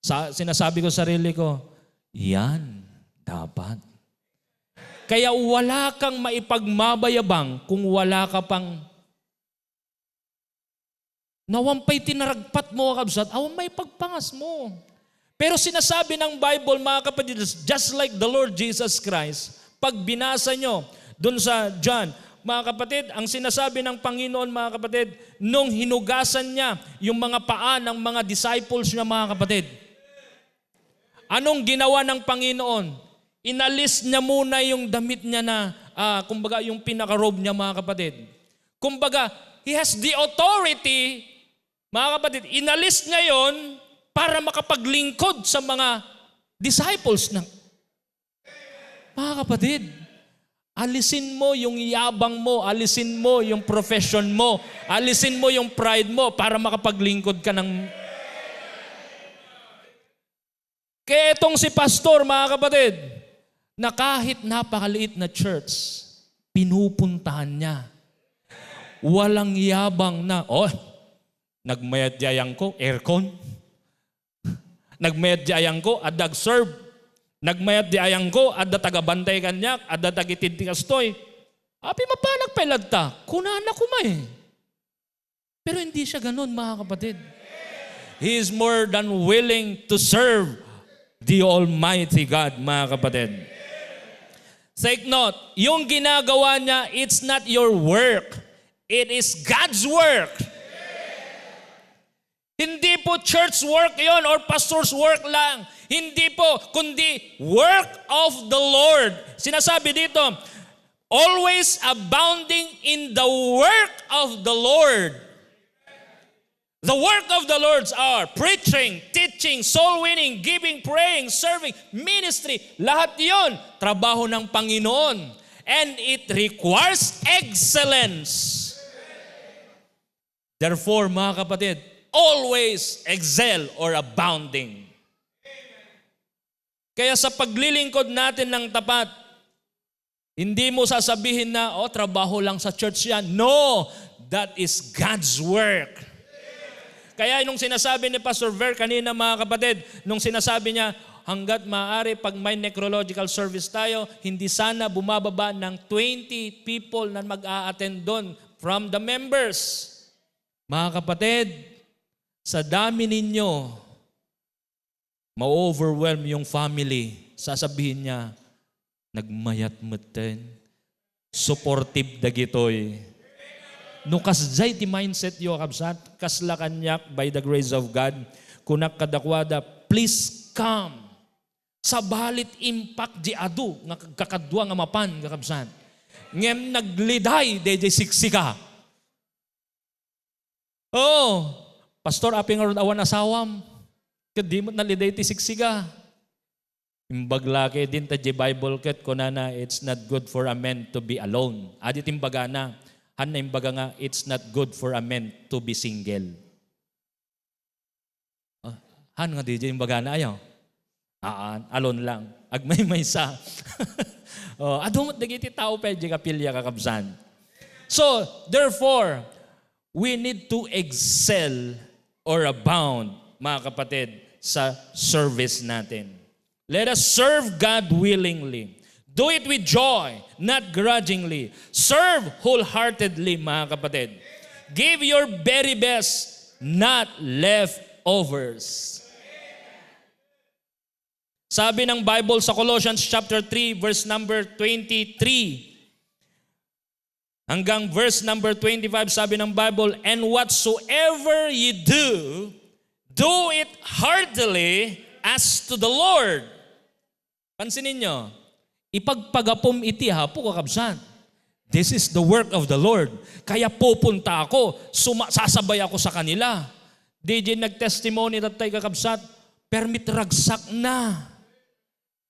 Sa, sinasabi ko sa sarili ko, "Yan, dapat." Kaya wala kang maipagmabayabang kung wala ka pang, nawampay tinaragpat mo, kabsat, awan maipagpangas mo. Pero sinasabi ng Bible, mga kapatid, just like the Lord Jesus Christ, pag binasa nyo dun sa John, mga kapatid, ang sinasabi ng Panginoon, mga kapatid, nung hinugasan niya yung mga paa ng mga disciples niya, mga kapatid, anong ginawa ng Panginoon? Inalis niya muna yung damit niya na, ah, kumbaga, yung pinaka-robe niya, mga kapatid. Kumbaga, he has the authority, mga kapatid, inalis niya yon para makapaglingkod sa mga disciples na. Mga kapatid, alisin mo yung yabang mo, alisin mo yung profession mo, alisin mo yung pride mo para makapaglingkod ka ng. Kaya itong si pastor, mga kapatid, na kahit napakaliit na church, pinupuntahan niya. Walang yabang na, "Oh, nagmayad di ayang ko, aircon." Nagmayad di ayang ko, adda ag-serve. Nagmayad di ayang ko, adda tagabantay kaniak, adda tagitid ti kastoy. Apay, mapanak pay latta, kunana koma eh. Pero hindi siya ganun, mga kapatid. He is more than willing to serve the Almighty God, mga kapatid. Take note, yung ginagawa niya, it's not your work. It is God's work. Hindi po church work yon or pastor's work lang. Hindi po, kundi work of the Lord. Sinasabi dito, "Always abounding in the work of the Lord." The work of the Lord are preaching, teaching, soul winning, giving, praying, serving, ministry. Lahat yon, trabaho ng Panginoon. And it requires excellence. Therefore, mga kapatid, always excel or abounding. Kaya sa paglilingkod natin ng tapat, hindi mo sasabihin na, "Oh, trabaho lang sa church yan." No, that is God's work. Kaya nung sinasabi ni Pastor Ver kanina, mga kapatid, nung sinasabi niya, "Hanggat maaari, pag may necrological service tayo, hindi sana bumababa ng twenty people na mag-a-attend doon from the members." Mga kapatid, sa dami ninyo, ma-overwhelm yung family. Sasabihin niya, "Nagmayat metten. Supportive dagitoy." No kasdiay ti mindset yo, kabsat, kasla kaniak, by the grace of God, kunak kadakuada, "Please come." Sabali ti impact di adu nga kakadua nga mapan, kakabsat. Ngem nagliday daydiay siksika. Oo. "Pastor, apay ngarud awan asawam? Ket di met naliday ti siksika." Imbag la ket din ta di Bible ket kunana, "It's not good for a man to be alone." Adi ti imbagana. Hanna imbaga nga, "It's not good for a man to be single." Ah, han nga di di imbagana, ayaw? Aan, alone lang. Agmaymaysa. Oh, adu met dagiti tao pay di kapilya, kakabsat. So, therefore, we need to excel or abound, mga kapatid, sa service natin. Let us serve God willingly. Do it with joy, not grudgingly. Serve wholeheartedly, mga kapatid. Give your very best, not leftovers. Sabi ng Bible sa Colossians chapter three, verse number twenty-three hanggang verse number twenty-five, sabi ng Bible, "And whatsoever ye do, do it heartily as to the Lord." Pansin ninyo, "Ipagpagapom iti Apo, kakabsat. This is the work of the Lord." Kaya pupunta ako, suma-, sasabay ako sa kanila. Di di nag-testimony tattay, kakabsat, permit ragsak na.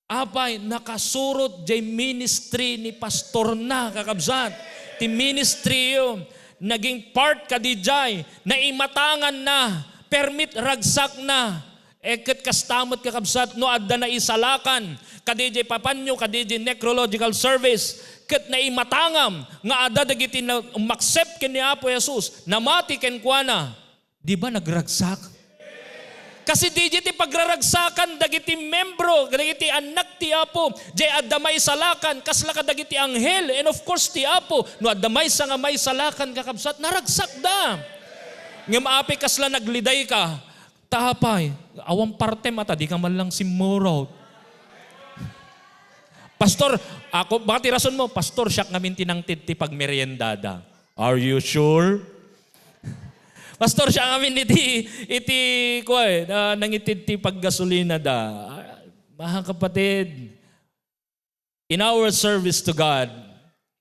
Apay, nakasurot jay ministry ni pastor na, kakabsat. Ti ministry yo, naging part kadi jay, naimatangan na, permit ragsak na. E ket kasta met, kakabsat, no adda naisalakan kadi jay papanyo, kadi jay necrological service, ket naimatangam nga adda dagiti na-, umaksep ken ni Apo Jesus, namati kenkuana, di ba nagragsak? Kasi di ti pagraragsakan dagiti membro, dagiti annak ti Apo, jay adda maisalakan, kasla kadagiti anghel, and of course, ti Apo, no adda maysa nga maisalakan, kakabsat, naragsak da. Ngem apay kasla nagliday ka, ta apay, awan partem ata, di ka man lang simmurot. "Pastor, ako, baka ti rason mo, Pastor, siak ngamin ti nangted ti pagmeriendada." Are you sure? "Pastor, siak ngamin iti, iti, kuwan, ah, nangited ti paggasolina da." Ah, mga kapatid, in our service to God,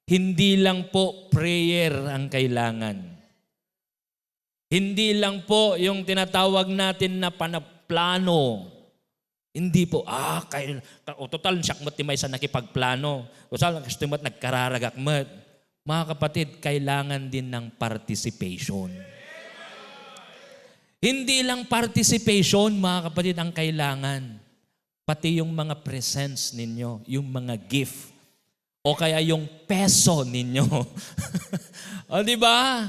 hindi lang po prayer ang kailangan. Hindi lang po yung tinatawag natin na panaplano. Hindi po, ah, kay, ka-, o, total, siak met ti maysa nakipagplano. Total, kastoy met nagkararagak met. Mga kapatid, kailangan din ng participation. Hindi lang participation, mga kapatid, ang kailangan. Pati yung mga presents ninyo, yung mga gift, o kaya yung peso ninyo. O, di ba?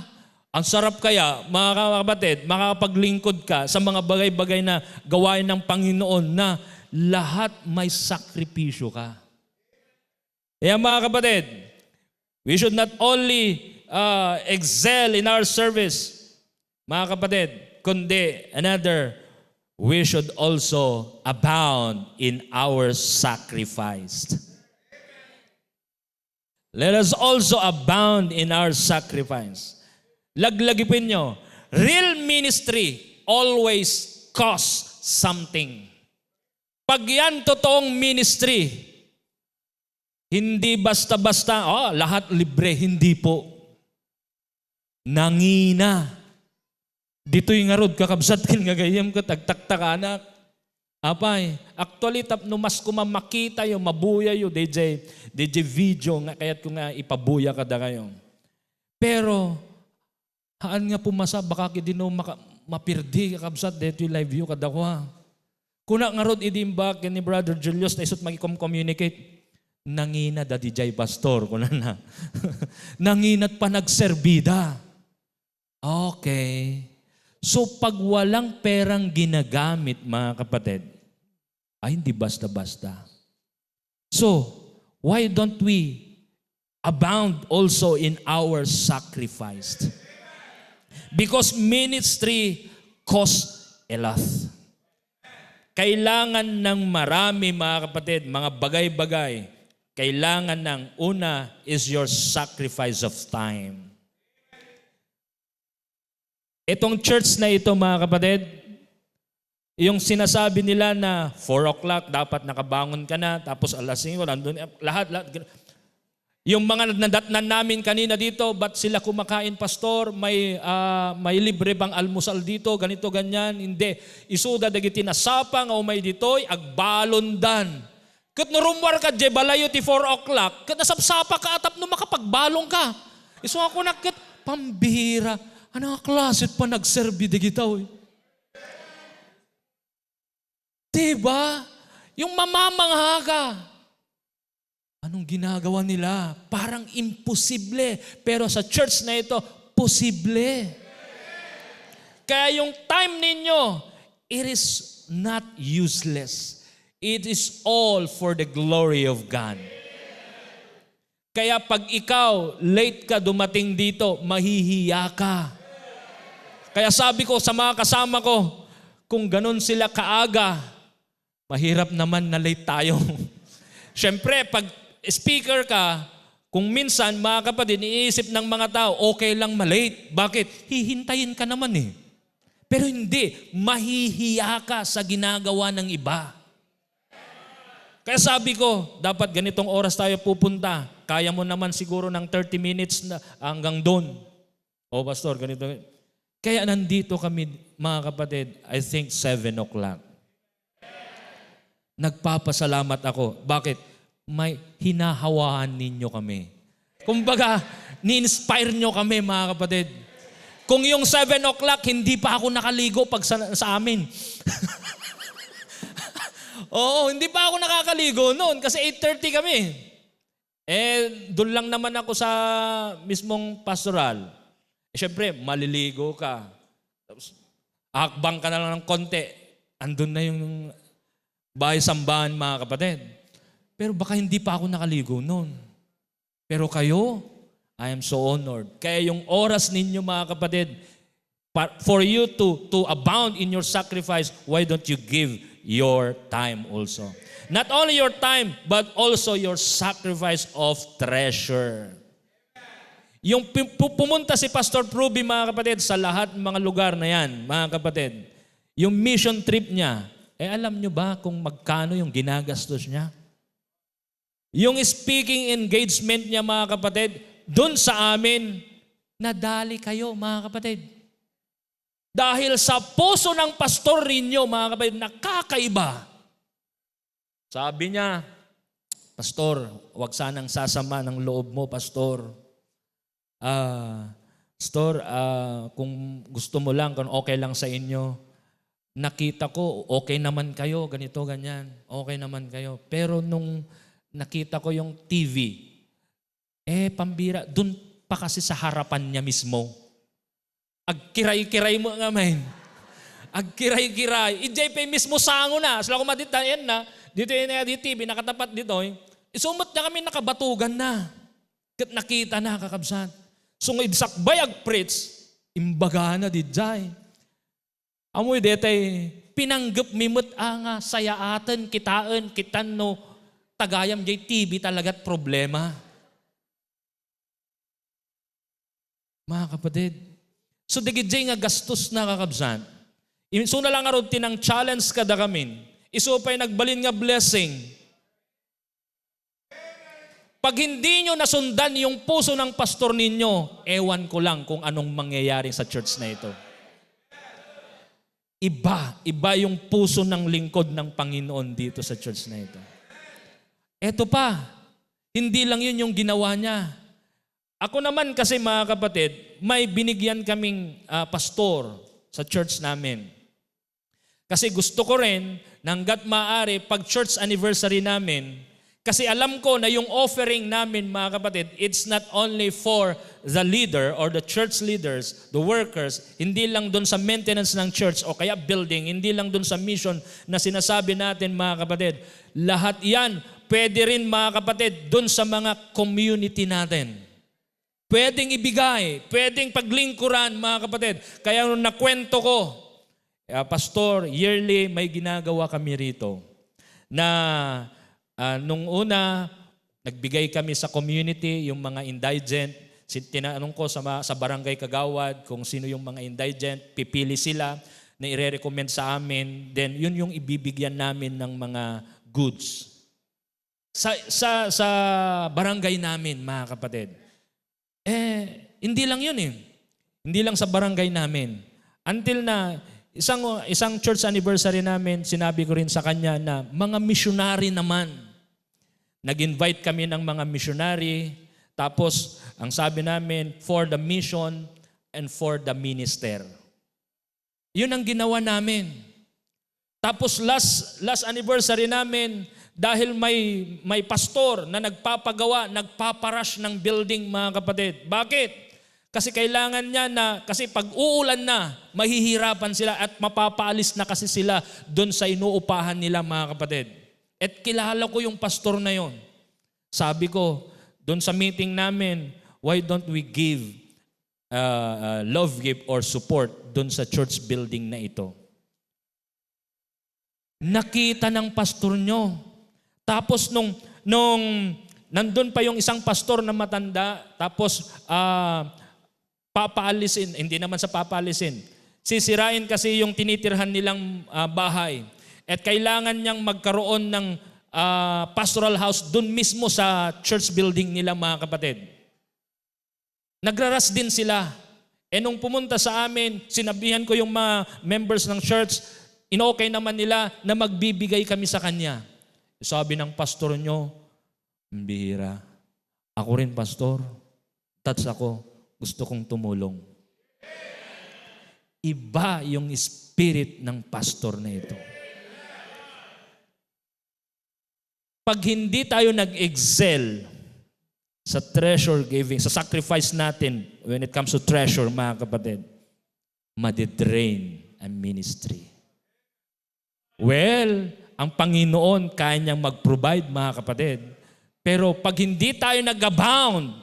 Ang sarap kaya, mga kapatid, makakapaglingkod ka sa mga bagay-bagay na gawain ng Panginoon na lahat may sakripisyo ka. Kaya, mga kapatid, we should not only, uh, excel in our service, mga kapatid, kundi another, we should also abound in our sacrifice. Let us also abound in our sacrifice. Laglagipin nyo, real ministry always costs something. Pag yan totoong ministry, hindi basta-basta, "Oh, lahat libre." Hindi po. Nangina. Ditoy ngarud, kakabsat ken gagayyem, ket agtaktakanak. Apay, actually, tapno mas kuma makita yo, mabuya yo, D J, D J video nga kayat ko nga ipabuya kada kayo. Pero, haan nga pumasa, baka kidino maka-, mapirdi, kakabsat, daytoy live view kadakua. Kuna ngarud idi imbag ken ni Brother Julius, ta isut' makikom-communicate. "Nangina da dijay, Pastor," kunana. "Nanginat panagserbida." Okay. So, pag walang perang ginagamit, mga kapatid, ay hindi basta-basta. So, why don't we abound also in our sacrifice? Because ministry costs a lot. Kailangan ng marami, mga kapatid, mga bagay-bagay. Kailangan ng una is your sacrifice of time. Itong church na ito, mga kapatid, yung sinasabi nila na four o'clock, dapat nakabangon ka na, tapos alas singko, nandun, lahat, lahat. Yung mga nadatnan namin kanina dito, ba't sila kumakain, Pastor? May, ah, may libre bang almusal dito? Ganito, ganyan. Hindi. Isuda dagiti nasapa nga umay ditoy, agbalondan. Ket no rummuarka diay balayo ti four o'clock, ket nasapsapaka a tapno makapagbalon ka. Isu nga kunak ket, "Pambihira, ania a klase ti panagserbi dagita, oy?" Diba? Yung mamamangha ka. Anong ginagawa nila? Parang imposible. Pero sa church na ito, posible. Kaya yung time ninyo, it is not useless. It is all for the glory of God. Kaya pag ikaw, late ka dumating dito, mahihiya ka. Kaya sabi ko sa mga kasama ko, kung ganun sila kaaga, mahirap naman na late tayo. Siyempre, pag speaker ka, kung minsan, mga kapatid, iniisip ng mga tao, okay lang ma-late. Bakit? Hihintayin ka naman eh. Pero hindi, mahihiya ka sa ginagawa ng iba. Kaya sabi ko, dapat ganitong oras tayo pupunta. Kaya mo naman siguro ng thirty minutes na hanggang doon. O, Pastor, ganito. Kaya nandito kami, mga kapatid, I think seven o'clock. Nagpapasalamat ako. Bakit? May hinahawaan ninyo kami. Kumbaga, ni-inspire nyo kami, mga kapatid. Kung yung seven o'clock, hindi pa ako nakaligo pag sa, sa amin. Oo, hindi pa ako nakakaligo noon kasi eight thirty kami. Eh, doon lang naman ako sa mismong pastoral. Eh, syempre, maliligo ka. Tapos, hakbang ka na lang ng konti. Andun na yung bahay sambahan, mga kapatid. Pero baka hindi pa ako nakaligo noon. Pero kayo, I am so honored. Kaya yung oras ninyo, mga kapatid, pa-, for you to, to abound in your sacrifice, why don't you give your time also? Not only your time, but also your sacrifice of treasure. Yung pu-, pu-, pumunta si Pastor Pruby, mga kapatid, sa lahat ng mga lugar na yan, mga kapatid, yung mission trip niya, eh, alam nyo ba kung magkano yung ginagastos niya? Yung speaking engagement niya, mga kapatid, dun sa amin, nadali kayo, mga kapatid. Dahil sa puso ng pastor ninyo, mga kapatid, nakakaiba. Sabi niya, "Pastor, wag sanang sasama ng loob mo, Pastor. Ah, Pastor, ah, kung gusto mo lang, kung okay lang sa inyo, nakita ko, okay naman kayo, ganito, ganyan. Okay naman kayo. Pero nung nakita ko yung T V, eh, pambira, dun pa kasi sa harapan niya mismo. Agkiray-kiray mo nga, men. Agkiray-kiray. Idiay pay mismo sango na. Asla ko madita, yan na. Dito yan, di T V, nakatapat dito, eh. Isumot na kami, nakabatugan na. Ket nakita na, kakabsat. So, nga idsakbay agpreach, imbaga na didiay. Amoy detay, pinanggep mi met a nga sayaaten, kitaen, kitan no tagayam jay T V talagat problema. Mga kapatid, so dagijay nga gastos na, kakabsat. Isu na lang ngarud ti nang-challenge kada kamin. Isu pay nagbalin nga blessing. Pag hindi nyo nasundan yung puso ng pastor ninyo, ewan ko lang kung anong mangyayari sa church na ito. Iba, iba yung puso ng lingkod ng Panginoon dito sa church na ito. Eto pa, hindi lang yun yung ginawa niya. Ako naman kasi, mga kapatid, may binigyan kaming, ah, pastor sa church namin. Kasi gusto ko rin, na hanggat maaari, pag church anniversary namin, Kasi alam ko na yung offering namin, mga kapatid, it's not only for the leader or the church leaders, the workers, hindi lang dun sa maintenance ng church o kaya building, hindi lang dun sa mission na sinasabi natin, mga kapatid. Lahat yan, pwede rin, mga kapatid, dun sa mga community natin. Pwedeng ibigay, pwedeng paglingkuran, mga kapatid. Kaya nung nakwento ko, "Ah, Pastor, yearly may ginagawa kami rito na, ah, nung una, nagbigay kami sa community, yung mga indigent. Si-, tinanong ko sa ma-, sa barangay kagawad kung sino yung mga indigent, pipili sila na ire-recommend sa amin. Then, yun yung ibibigyan namin ng mga goods." Sa, sa, sa barangay namin, mga kapatid. Eh, hindi lang yun eh. Hindi lang sa barangay namin. Until na, isang, isang church anniversary namin, sinabi ko rin sa kanya na mga missionary naman. Nag-invite kami ng mga missionary. Tapos, ang sabi namin, "For the mission and for the minister." Yun ang ginawa namin. Tapos last, last anniversary namin, dahil may, may pastor na nagpapagawa, nagpaparush ng building, mga kapatid. Bakit? Kasi kailangan niya na, kasi pag uulan na, mahihirapan sila at mapapaalis na kasi sila doon sa inuupahan nila, mga kapatid. At kilala ko yung pastor na yon. Sabi ko, doon sa meeting namin, "Why don't we give, uh, uh, love gift or support doon sa church building na ito?" Nakita ng pastor nyo. Tapos nung, nung nandun pa yung isang pastor na matanda, tapos, ah, papaalisin, hindi naman sa papaalisin, sisirain kasi yung tinitirhan nilang, ah, bahay. At kailangan niyang magkaroon ng, ah, pastoral house dun mismo sa church building nila, mga kapatid. Nagraras din sila. E nung pumunta sa amin, sinabihan ko yung mga members ng church, inokay naman nila na magbibigay kami sa kanya. Sabi ng pastor nyo, "Ang bihira. Ako rin, pastor. Touch ako. Gusto kong tumulong." Iba yung spirit ng pastor na ito. Pag hindi tayo nag-excel sa treasure giving, sa sacrifice natin when it comes to treasure, mga kapatid, madidrain ang ministry. Well, ang Panginoon kaya niyang mag-provide, mga kapatid. Pero pag hindi tayo nag-abound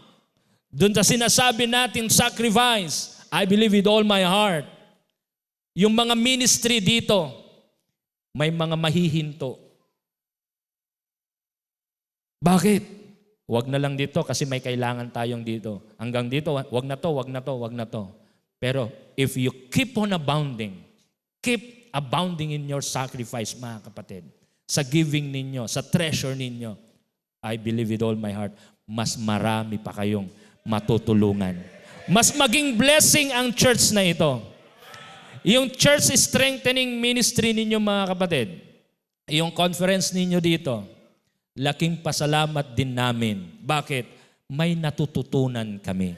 dun sa sinasabi natin sacrifice, I believe with all my heart, yung mga ministry dito, may mga mahihinto. Bakit? Wag na lang dito kasi may kailangan tayong dito. Hanggang dito, wag na to, wag na to, wag na to. Pero if you keep on abounding, keep abounding in your sacrifice, mga kapatid, sa giving ninyo, sa treasure ninyo, I believe with all my heart, mas marami pa kayong matutulungan. Mas maging blessing ang church na ito. Yung church strengthening ministry ninyo, mga kapatid, yung conference ninyo dito, laking pasalamat din namin. Bakit? May natututunan kami.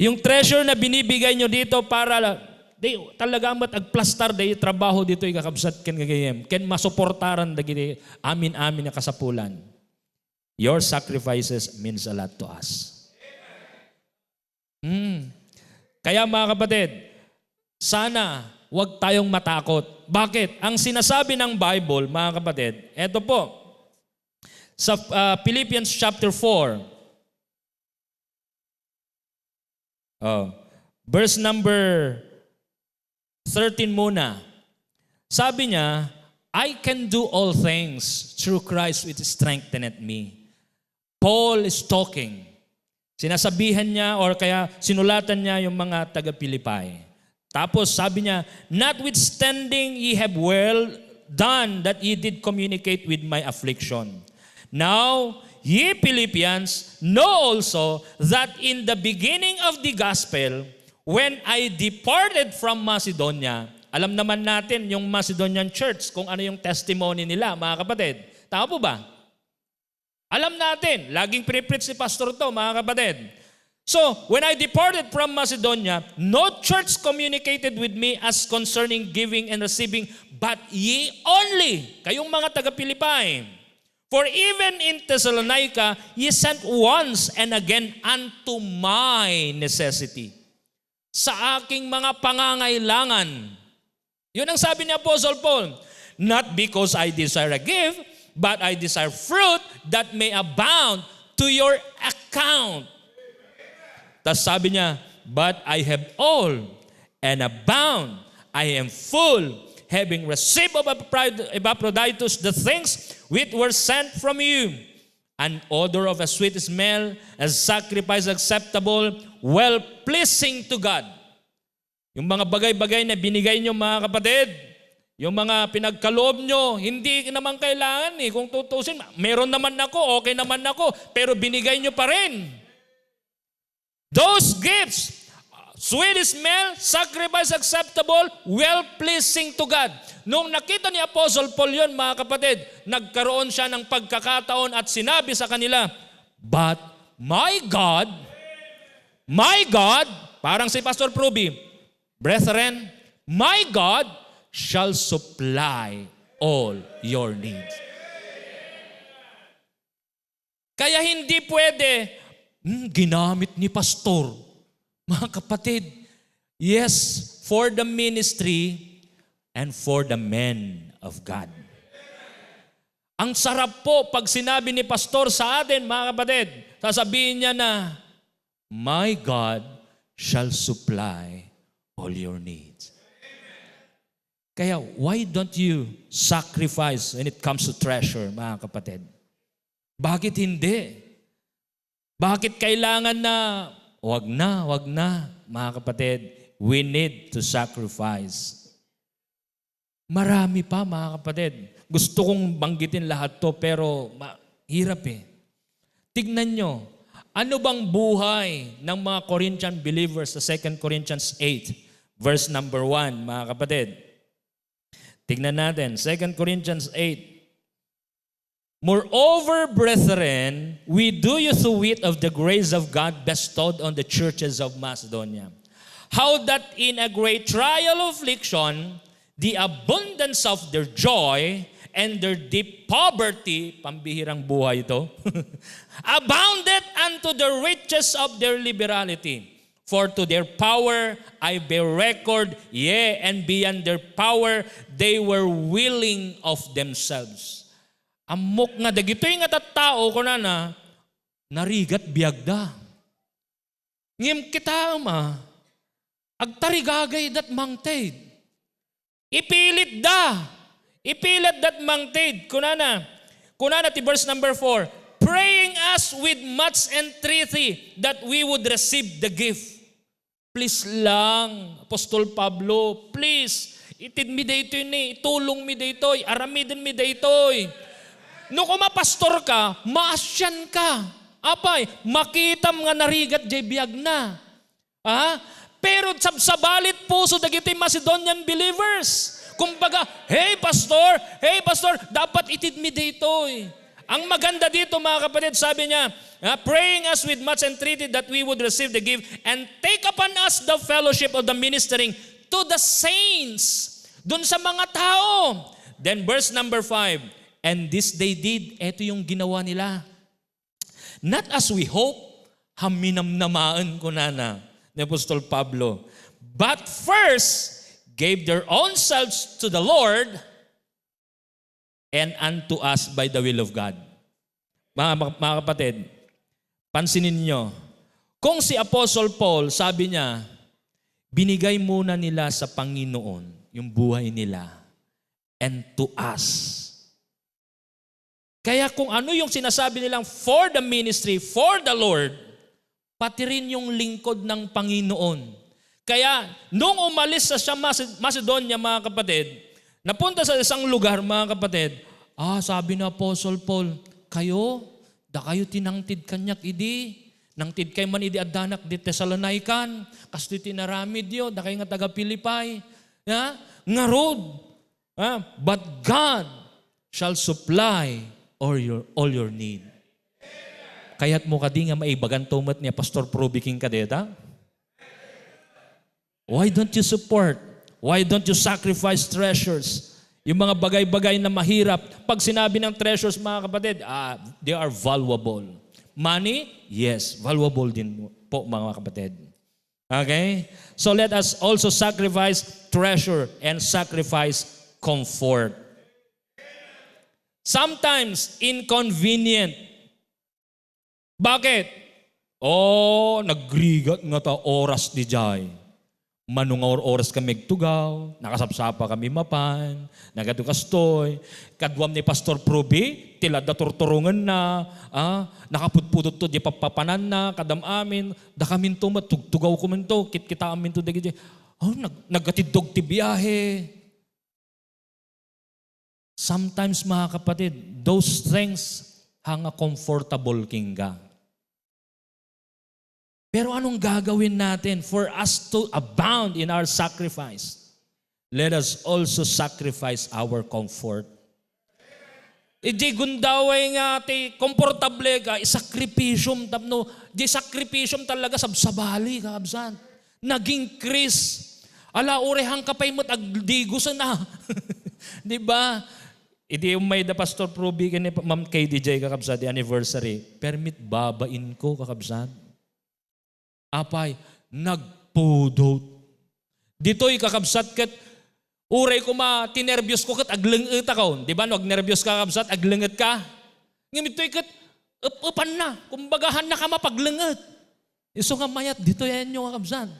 Yung treasure na binibigay nyo dito para la-, di, talaga met agplastar da trabaho dito, ikakabsat ken gagayem, ken masuportaran dagiti amin-amin a kasapulan. Your sacrifices means a lot to us. Hmm. Kaya, mga kapatid, sana wag tayong matakot. Bakit? Ang sinasabi ng Bible, mga kapatid, eto po, sa, ah, Philippians chapter four, oh, verse number thirteen muna. Sabi niya, "I can do all things through Christ which strengtheneth me." Paul is talking. Sinasabihan niya or kaya sinulatan niya yung mga taga-Filipi. Tapos sabi niya, "Notwithstanding ye have well done that ye did communicate with my affliction. Now, ye Philippians, know also that in the beginning of the gospel, when I departed from Macedonia," alam naman natin yung Macedonian church, kung ano yung testimony nila, mga kapatid. Tama po ba? Alam natin, laging pinipreach ni Pastor to, mga kapatid. So, when I departed from Macedonia, no church communicated with me as concerning giving and receiving, but ye only, kayong mga taga Filipi. For even in Thessalonica, ye sent once and again unto my necessity. Sa aking mga pangangailangan. Yun ang sabi ni Apostle Paul, "Not because I desire a gift, but I desire fruit that may abound to your account." Tas sabi niya, "But I have all and abound. I am full, having received of Epaphrod-, Epaphroditus the things which were sent from you, an odor of a sweet smell, a sacrifice acceptable, well pleasing to God." Yung mga bagay-bagay na binigay nyo, mga kapatid, yung mga pinagkaloob nyo, hindi naman kailangan eh. Kung tutusin, meron naman ako, okay naman ako, pero binigay nyo pa rin. Those gifts, sweet smell, sacrifice acceptable, well pleasing to God. Nung nakita ni Apostle Paul yon, mga kapatid, nagkaroon siya ng pagkakataon at sinabi sa kanila, "But my God, my God," parang si Pastor Pruby, "Brethren, my God shall supply all your needs." Kaya hindi pwede, "Hmm, ginamit ni pastor." Mga kapatid, yes, for the ministry and for the men of God. Ang sarap po pag sinabi ni pastor sa atin, mga kapatid, sasabihin niya na, "My God shall supply all your needs." Kaya why don't you sacrifice when it comes to treasure, mga kapatid? Bakit hindi? Bakit kailangan na, "Wag na, wag na," mga kapatid? We need to sacrifice. Marami pa, mga kapatid. Gusto kong banggitin lahat to, pero ma-, hirap eh. Tignan nyo, ano bang buhay ng mga Corinthian believers sa Second Corinthians eight, verse number one, mga kapatid? Tignan natin, Second Corinthians eight. "Moreover, brethren, we do you to wit of the grace of God bestowed on the churches of Macedonia, how that in a great trial of affliction, the abundance of their joy and their deep poverty," pambihirang buhay ito, "abounded unto the riches of their liberality. For to their power I bear record, yea, and beyond their power they were willing of themselves." Ammok nga dagitoy nga tattao, kunana, narigat biagda. Ngem kitaem a, agtarigagaydat mangted. Ipilitda. Ipilitdat mangted. Kunana, kunana ti verse number four, "Praying us with much entreaty that we would receive the gift." Please lang, Apostol Pablo, please, itedmi daytoy ni, itulongmi daytoy, aramidenmi daytoy. No kuma pastor ka, maasian ka. Apay, makitam nga narigat jay biagna. Ah? Pero sabsabalit puso dagiti Macedonian believers. Kumbaga, "Hey, pastor! Hey, pastor! Dapat itedmi daytoy." Ang maganda dito, mga kapatid, sabi niya, ah, "Praying us with much entreaty that we would receive the gift and take upon us the fellowship of the ministering to the saints." Dun sa mga tao. Then verse number five, "And this they did," eto yung ginawa nila. "Not as we hope," ha minamnamaen, kunana ni Apostol Pablo, "but first gave their own selves to the Lord and unto us by the will of God." Mga, mga kapatid, pansinin nyo, kung si Apostle Paul, sabi niya, binigay muna nila sa Panginoon yung buhay nila and to us. Kaya kung ano yung sinasabi nilang for the ministry, for the Lord, pati rin yung lingkod ng Panginoon. Kaya nung umalis sa siya Mace-, Macedonia, mga kapatid, napunta sa isang lugar, mga kapatid, ah, sabi ni Apostle Paul, "Kayo, dakayo ti nangted kaniak idi. Nangted kay man idi addanak di Tesalonican, kastoy ti inaramidyo, dakay nga taga Filipi." Ya? Ngarud, ah, "But God shall supply all your, all your need." Kayatmo kadi nga maibaganto met ni Pastor Proby kenka deta? Why don't you support? Why don't you sacrifice treasures? Yung mga bagay-bagay na mahirap. Pag sinabi ng treasures, mga kapatid, ah, they are valuable. Money? Yes, valuable din po, mga kapatid. Okay? So let us also sacrifice treasure and sacrifice comfort. Sometimes inconvenient. Bakit? Oh, nagrigat nga ta oras diay. Mano nga or-, oras kami agtugaw, nakasapsapa kami mapan, nagadu kastoy, kaduam ni Pastor Proby, ti ladda turturongenna, ah, nakapudpudot to di papapananna, kadam amin, dakaminto met, tugtugaw kuminto, kitkitaaminto dagiti, oh, nag-, nagatiddog ti biahe. Sometimes, mga kapatid, those things nga comfortable kenka. Pero anong gagawin natin for us to abound in our sacrifice? Let us also sacrifice our comfort. Iti gundaway nga ti komportable ka, isakripisyom tapno, di sakripisyom talaga sabsabali, kakabsat. Naging Chris. Ala, uray hangka pay met agdigosen, ah. Di ba? Idi ummay da Pastor Proby ken ni Ma'am K D J, kakabsat, di anniversary, permi ti babainko, kakabsat. Apay, nagpudot. Ditoy, kakabsat, ket uray koma ti nerbios ko ket aglengetakon. Di ba, no, agnerbios ka, kakabsat, aglengetka? Ngem ditoy ket ep-epanna. Kumbaga, haannaka mapaglenget. Isu nga mayat ditoy, ayanyo, kakabsat.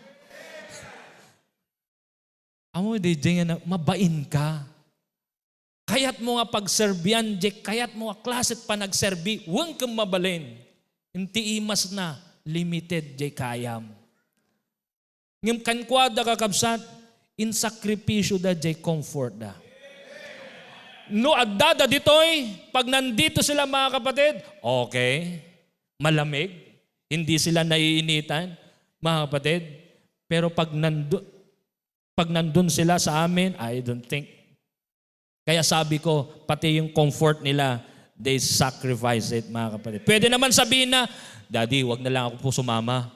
Amo, di, di nga na, mabainka. Kayatmo nga pagserbian, di kayatmo nga klase ti panagserbi, wen ken mabalin. Iti imasna, limited di kayam. Ngem kenkuada, kakabsat, insakripisyoda di comfortda. No addada ditoy, pag nandito sila, mga kapatid, okay, malamig, hindi sila naiinitan, mga kapatid. Pero pag nando-, pag nandun sila sa amin, I don't think. Kaya sabi ko, pati yung comfort nila, they sacrifice it, mga kapatid. Pwede naman sabihin na, "Daddy, wag na lang ako po sumama."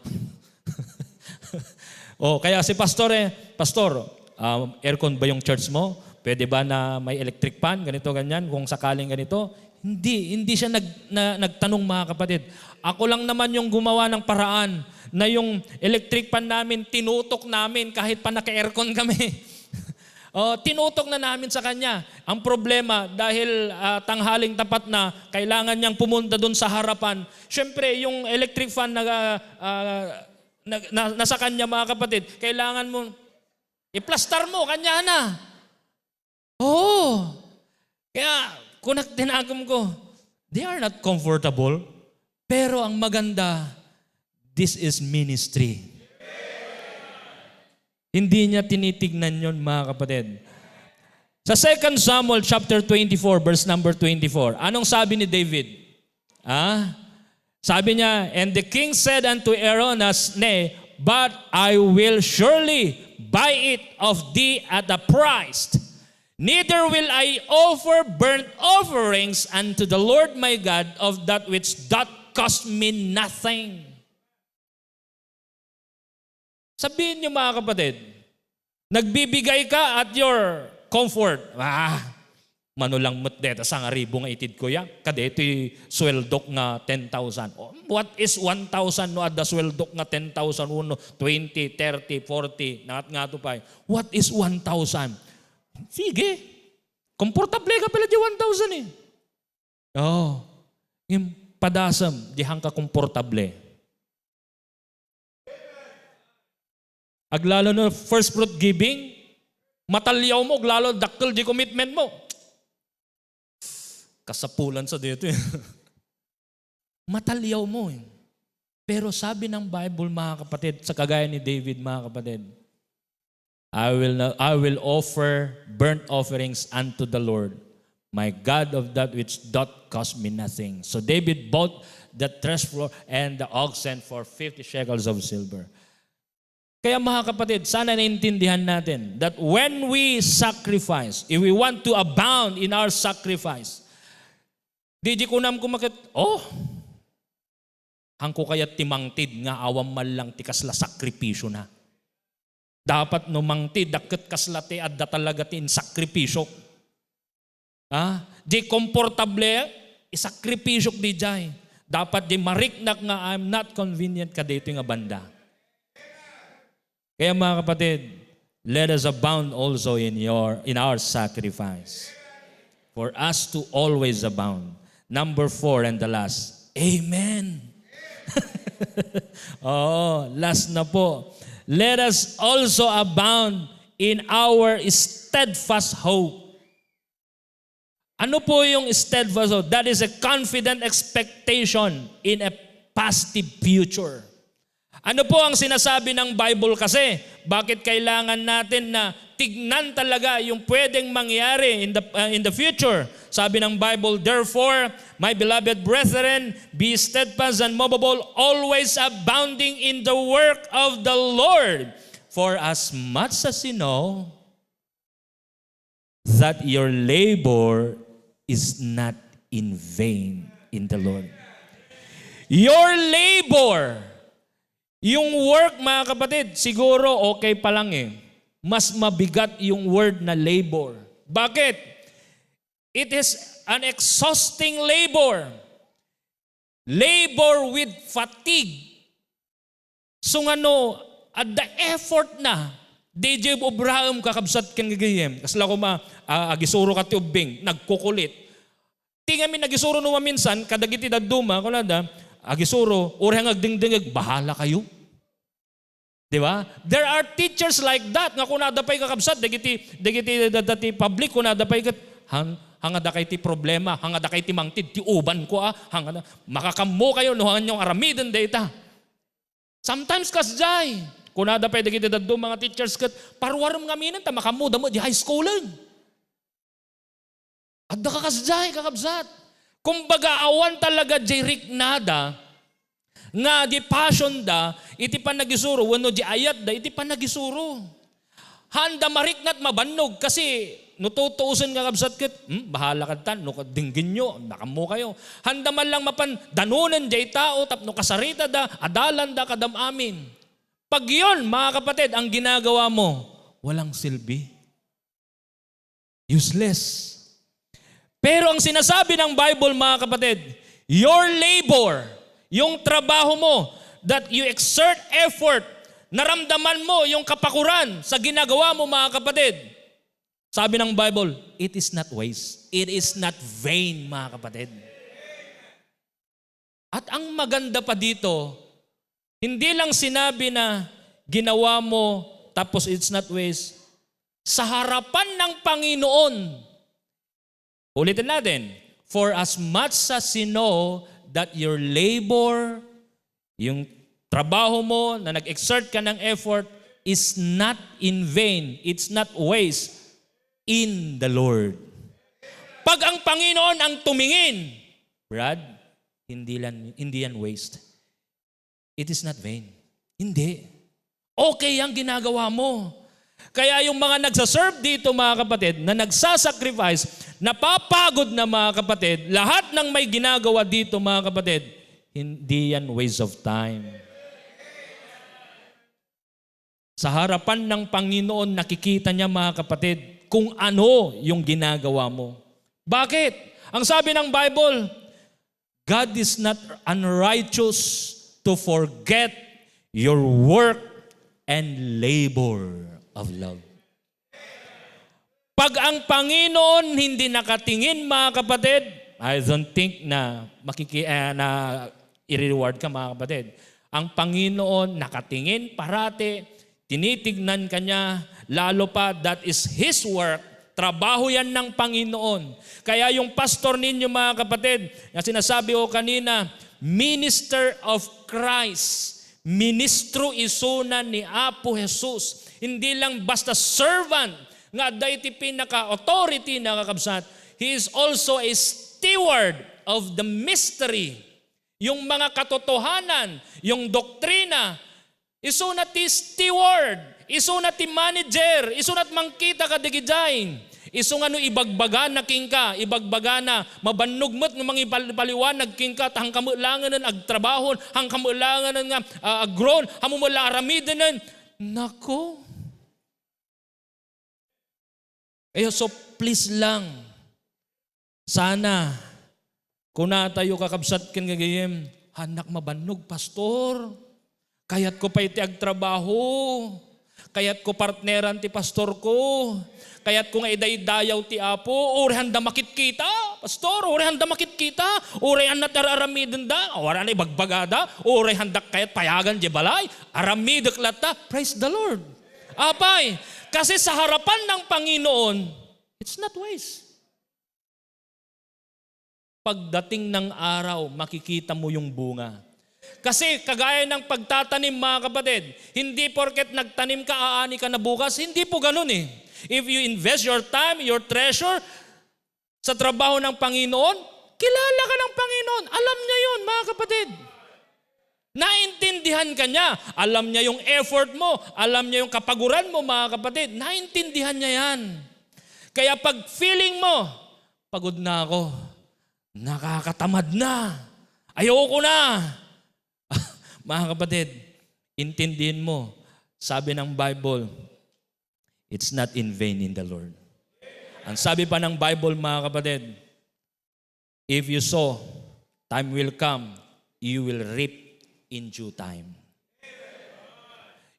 Oh, kaya si pastor eh, "Pastor, um, aircon ba yung church mo? Pwede ba na may electric fan?" Ganito, ganyan, kung sakaling ganito. Hindi, hindi siya nag-, na, nagtanong, mga kapatid. Ako lang naman yung gumawa ng paraan na yung electric fan namin, tinutok namin kahit pa naka-aircon kami. Oh, tinutok na namin sa kanya. Ang problema, dahil, ah, tanghaling tapat na, kailangan niyang pumunta doon sa harapan. Siyempre, yung electric fan na, ah, ah, na, na, nasa kanya, mga kapatid, kailangan mo iplastar mo, kanya na. Oo. Kaya, kunak tinagum ko, they are not comfortable. Pero ang maganda, this is ministry. Hindi niya tinitignan yon, mga kapatid. Sa Second Samuel chapter twenty-four, verse number twenty-four, anong sabi ni David? Ah? Sabi niya, "And the king said unto Araunah, Nay, but I will surely buy it of thee at a price. Neither will I offer burnt offerings unto the Lord my God of that which doth cost me nothing." Sabihin niyo, mga kapatid, nagbibigay ka at your comfort. Ah, mano lang met deta sangaribu nga itid ko ya. Kadeti sweldok nga ten thousand. Oh, what is one thousand no adda sweldok nga ten thousand uno, twenty, thirty, forty, nangat nga to pay. What is one thousand? Sige. Komportable ka pala di one thousand eh. Oh, yung padasam, di hangka komportable. Aglalo no first fruit giving, matalyaw mo, aglalo dakkel di commitment mo. Kasapulan sa dito eh. Matalyaw mo eh. Pero sabi ng Bible, mga kapatid, sa kagaya ni David, mga kapatid, "I will not, I will offer burnt offerings unto the Lord, my God, of that which doth cost me nothing." So David bought the threshfloor and the oxen for fifty shekels of silver. Kaya, mga kapatid, sana naintindihan natin that when we sacrifice, if we want to abound in our sacrifice, di, di kunam kumakit, "Oh, Hanko kayat ti mangted nga awan man lang ti kasla sakripisyo na. Dapat no mangted, dakket kasla ti adda talaga ti insakripisyo. Ha? Di komportable, isakripisyok di jay. Dapat di mariknak nga I'm not convenient kadaytoy nga banda. Kaya, mga kapatid, let us abound also in your, in our sacrifice. For us to always abound. Number four and the last, amen. Oh, last na po. Let us also abound in our steadfast hope. Ano po yung steadfast hope? That is a confident expectation in a positive future. Ano po ang sinasabi ng Bible kasi? Bakit kailangan natin na tignan talaga yung pwedeng mangyari in the, uh, in the future? Sabi ng Bible, "Therefore, my beloved brethren, be steadfast and immovable, always abounding in the work of the Lord. For as much as you know that your labor is not in vain in the Lord." Your labor, yung work, mga kapatid, siguro okay pa lang eh. Mas mabigat yung word na labor. Bakit? It is an exhausting labor. Labor with fatigue. So ngano, adda effort na. D J Abraham, kakabsat ken gagayem. Kasla koma, ah, agisuro ka ti ubbing, nagkukulit. Ti ngamin agisuro no maminsan, kadagiti dadduma, kunada, agisuro, uray nga agdingdingeg, "Bahala kayo." Di ba? There are teachers like that, nga kunada pay kakabsat, dagiti, dagiti, dagiti public, kunada pay ket, "Hang, hangada kay ti problema, hangada kay ti mangted, ti uban ko, ah, hangada, makakammo kayo, no, hanyo aramiden dayta." Sometimes kasjay, kunada pay dagiti dadduma nga teachers ket, "Paruarem ngaminen ta makammoda met di high schoolen." Adda kakasjay, kakabsat. Kumbaga, awan talaga di riknada nga di passion da iti panagisuro wenno di ayat da iti panagisuro. Handa mariknat mabannog kasi no tutuusen, kakabsat, ket, hmm, bahala kadtan, no dinggenyo, nakammo kayo. Handa man lang mapan danonen jay tao tapno kasarita da, adalan da kadam amin. Pag yun, mga kapatid, ang ginagawa mo, walang silbi. Useless. Pero ang sinasabi ng Bible, mga kapatid, your labor, yung trabaho mo, that you exert effort, naramdaman mo yung kapakuran sa ginagawa mo, mga kapatid. Sabi ng Bible, it is not waste. It is not vain, mga kapatid. At ang maganda pa dito, hindi lang sinabi na ginawa mo tapos it's not waste. Sa harapan ng Panginoon, ulitin natin, "For as much as you know that your labor, yung trabaho mo na nag-exert ka ng effort, is not in vain, it's not waste in the Lord." Pag ang Panginoon ang tumingin, Brad, hindi, lan, hindi yan waste. It is not vain. Hindi. Okay ang ginagawa mo. Kaya yung mga nagsaserve dito, mga kapatid, na nagsasacrifice, napapagod na, mga kapatid, lahat ng may ginagawa dito, mga kapatid, hindi yan waste of time. Sa harapan ng Panginoon, nakikita niya, mga kapatid, kung ano yung ginagawa mo. Bakit? Ang sabi ng Bible, "God is not unrighteous to forget your work and labor of love." Pag ang Panginoon hindi nakatingin, mga kapatid, I don't think na makiki-, eh, na i-reward ka, mga kapatid. Ang Panginoon nakatingin parati, tinitignan ka niya, lalo pa, that is His work. Trabaho yan ng Panginoon. Kaya yung pastor ninyo, mga kapatid, na sinasabi ko kanina, minister of Christ. Ministro isuna ni Apo Jesus. Hindi lang basta servant nga adda iti pinaka-authority, nakakabsat. He is also a steward of the mystery. Yung mga katotohanan, yung doktrina, isuna ti steward, isuna ti manager, isuna ti mangkita kadagijay. Isu nga no ibagbagana kenka, ibagbagana, mabannog met nga mangipal-, paliwanag kenka, ta haanka met laengen agtrabaho, haanka met laengen nga, ah, aggrown, haanmo met la aramidenen. Nako. Kaya so please lang, sana, kunatayo, kakabsat ken gagayyem, "Haanak mabannog, Pastor. Kayatko pay ti agtrabaho. Kayatko partneran ti pastorko. Kayatko nga idaydayaw ti Apo. Uray haanda makitkita, Pastor. Uray haanda makitkita. Uray haanda ti ar-aramidenda." Uray haanda ibagbagada. Uray haandak kayat payagan diay balay. Aramidek latta. Praise the Lord. Apay, kasi sa harapan ng Panginoon, it's not wise. Pagdating ng araw, makikita mo yung bunga. Kasi kagaya ng pagtatanim, mga kapatid, hindi porket nagtanim ka, aani ka na bukas. Hindi po ganun eh. If you invest your time, your treasure sa trabaho ng Panginoon, kilala ka ng Panginoon. Alam niya yun, mga kapatid. Naintindihan ka niya. Alam niya yung effort mo. Alam niya yung kapaguran mo, mga kapatid. Naintindihan niya yan. Kaya pag feeling mo, "Pagod na ako. Nakakatamad na. Ayoko na." Mga kapatid, intindihin mo. Sabi ng Bible, "It's not in vain in the Lord." Ang sabi pa ng Bible, mga kapatid, "If you sow, time will come, you will reap in due time."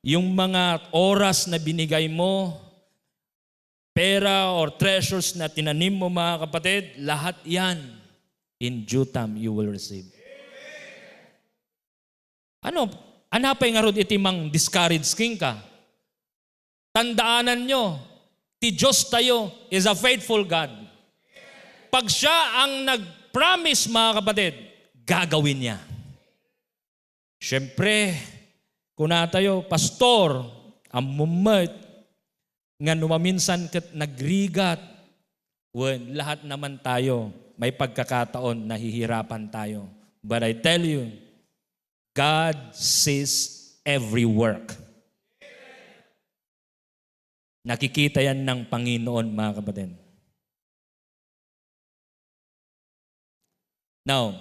Yung mga oras na binigay mo, pera or treasures na tinanim mo, mga kapatid, lahat yan, in due time, you will receive. Ano, anapay ngarud iti mang-discourage kenka? Tandaanan nyo, ti Diyos tayo is a faithful God. Pag siya ang nag-promise, mga kapatid, gagawin niya. Siyempre, kunatayo, "Pastor, ammom met nga no maminsan ket nagrigat." Wen, lahat naman tayo, may pagkakataon, nahihirapan tayo. But I tell you, God sees every work. Nakikita yan ng Panginoon, mga kapatid. Now,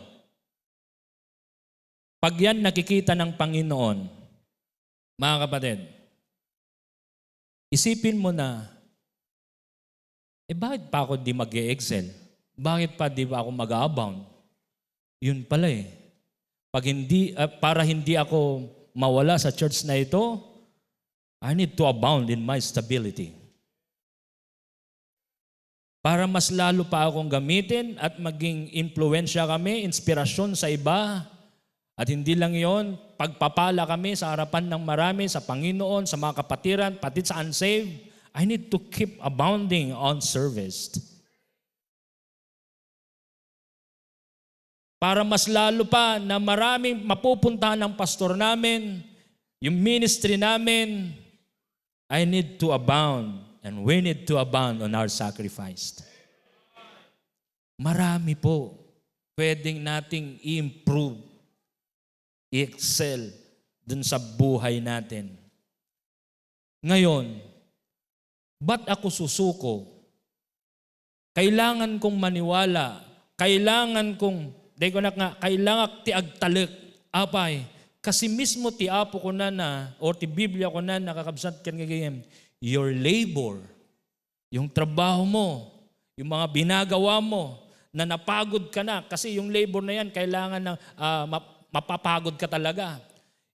pag yan nakikita ng Panginoon, mga kapatid, isipin mo na, "Eh, bakit pa ako di mag-e-excel? Bakit pa di ba ako mag-a-abound?" Yun pala eh. Pag hindi, ah, para hindi ako mawala sa church na ito, I need to abound in my stability. Para mas lalo pa akong gamitin at maging impluwensya kami, inspirasyon sa iba. At hindi lang yon, pagpapala kami sa harapan ng marami, sa Panginoon, sa mga kapatiran, pati sa unsaved. I need to keep abounding on service. Para mas lalo pa na maraming mapupuntahan ng pastor namin, yung ministry namin, I need to abound and we need to abound on our sacrifice. Marami po pwedeng nating i-improve, i-excel dun sa buhay natin. Ngayon, ba't ako susuko? Kailangan kong maniwala. Kailangan kong, di ko na nga, kailangan ti agtalek. Apay, kasi mismo ti Apo ko nana, or ti Biblia ko nana, kakabsat ken gagayyem, your labor, yung trabaho mo, yung mga binagawa mo, na napagod ka na, kasi yung labor na yan, kailangan na, ah, map-, mapapagod ka talaga.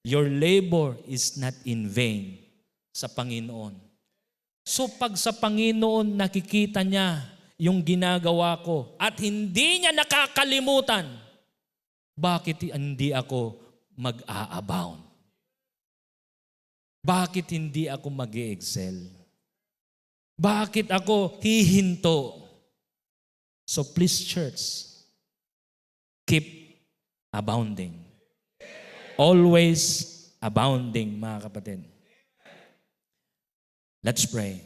Your labor is not in vain sa Panginoon. So, pag sa Panginoon nakikita niya yung ginagawa ko at hindi niya nakakalimutan, bakit hindi ako mag-a-abound? Bakit hindi ako mag-e-excel? Bakit ako hihinto? So please, church, keep abounding. Always abounding, mga kapatid. Let's pray.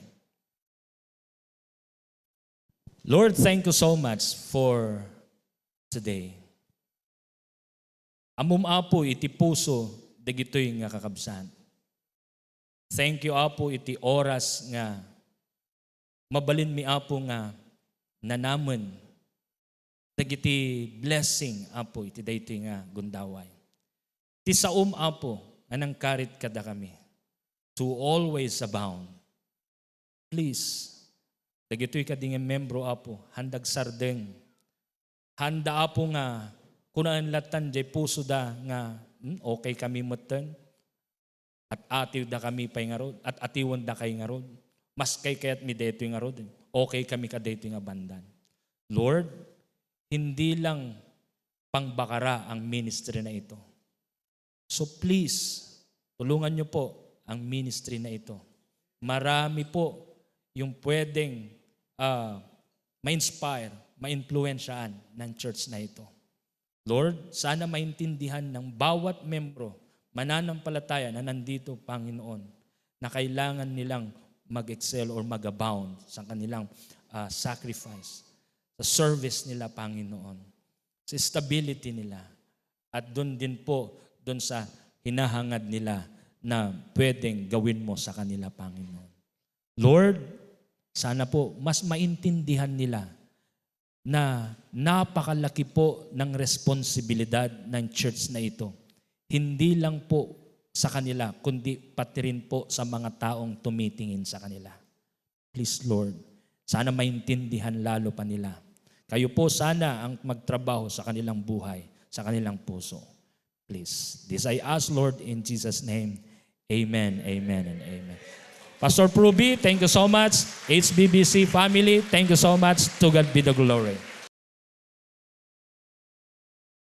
Lord, thank you so much for today. Ammom, Apo, iti puso dagitoy nga kakabsat. Thank you, Apo, iti oras nga Mabalinmi, Apo, nga nanamen dagiti blessing, Apo, iti daytoy nga gundaway. Ti saom, Apo, nga nangkarit kadakami to always abound. Please, dagitoy kadi nga membro, Apo, handa agsardeng. Handa, Apo, nga kunaen lattan jay pusoda nga, "Hmm, okay kami metten. At-atiwda kami pay ngarud, at-atiwendakay ngarud. Maskay kayatmi daytoy ngarud, okay kami kadaytoy nga bandan." Lord, hindi lang pangbakara ang ministry na ito. So please, tulungan niyo po ang ministry na ito. Marami po yung pwedeng, ah, ma-inspire, ma-influensyahan ng church na ito. Lord, sana maintindihan ng bawat membro, mananampalataya na nandito, Panginoon, na kailangan nilang mag-excel or mag-abound sa kanilang, ah, sacrifice, sa service nila, Panginoon, sa stability nila, at doon din po, doon sa hinahangad nila na pwedeng gawin mo sa kanila, Panginoon. Lord, sana po mas maintindihan nila na napakalaki po ng responsibilidad ng church na ito. Hindi lang po sa kanila, kundi pati rin po sa mga taong tumitingin sa kanila. Please, Lord, sana maintindihan lalo pa nila. Kayo po sana ang magtrabaho sa kanilang buhay, sa kanilang puso. Please. This I ask, Lord, in Jesus' name. Amen, amen, and amen. Pastor Pruby, thank you so much. H B B C family, thank you so much. To God be the glory.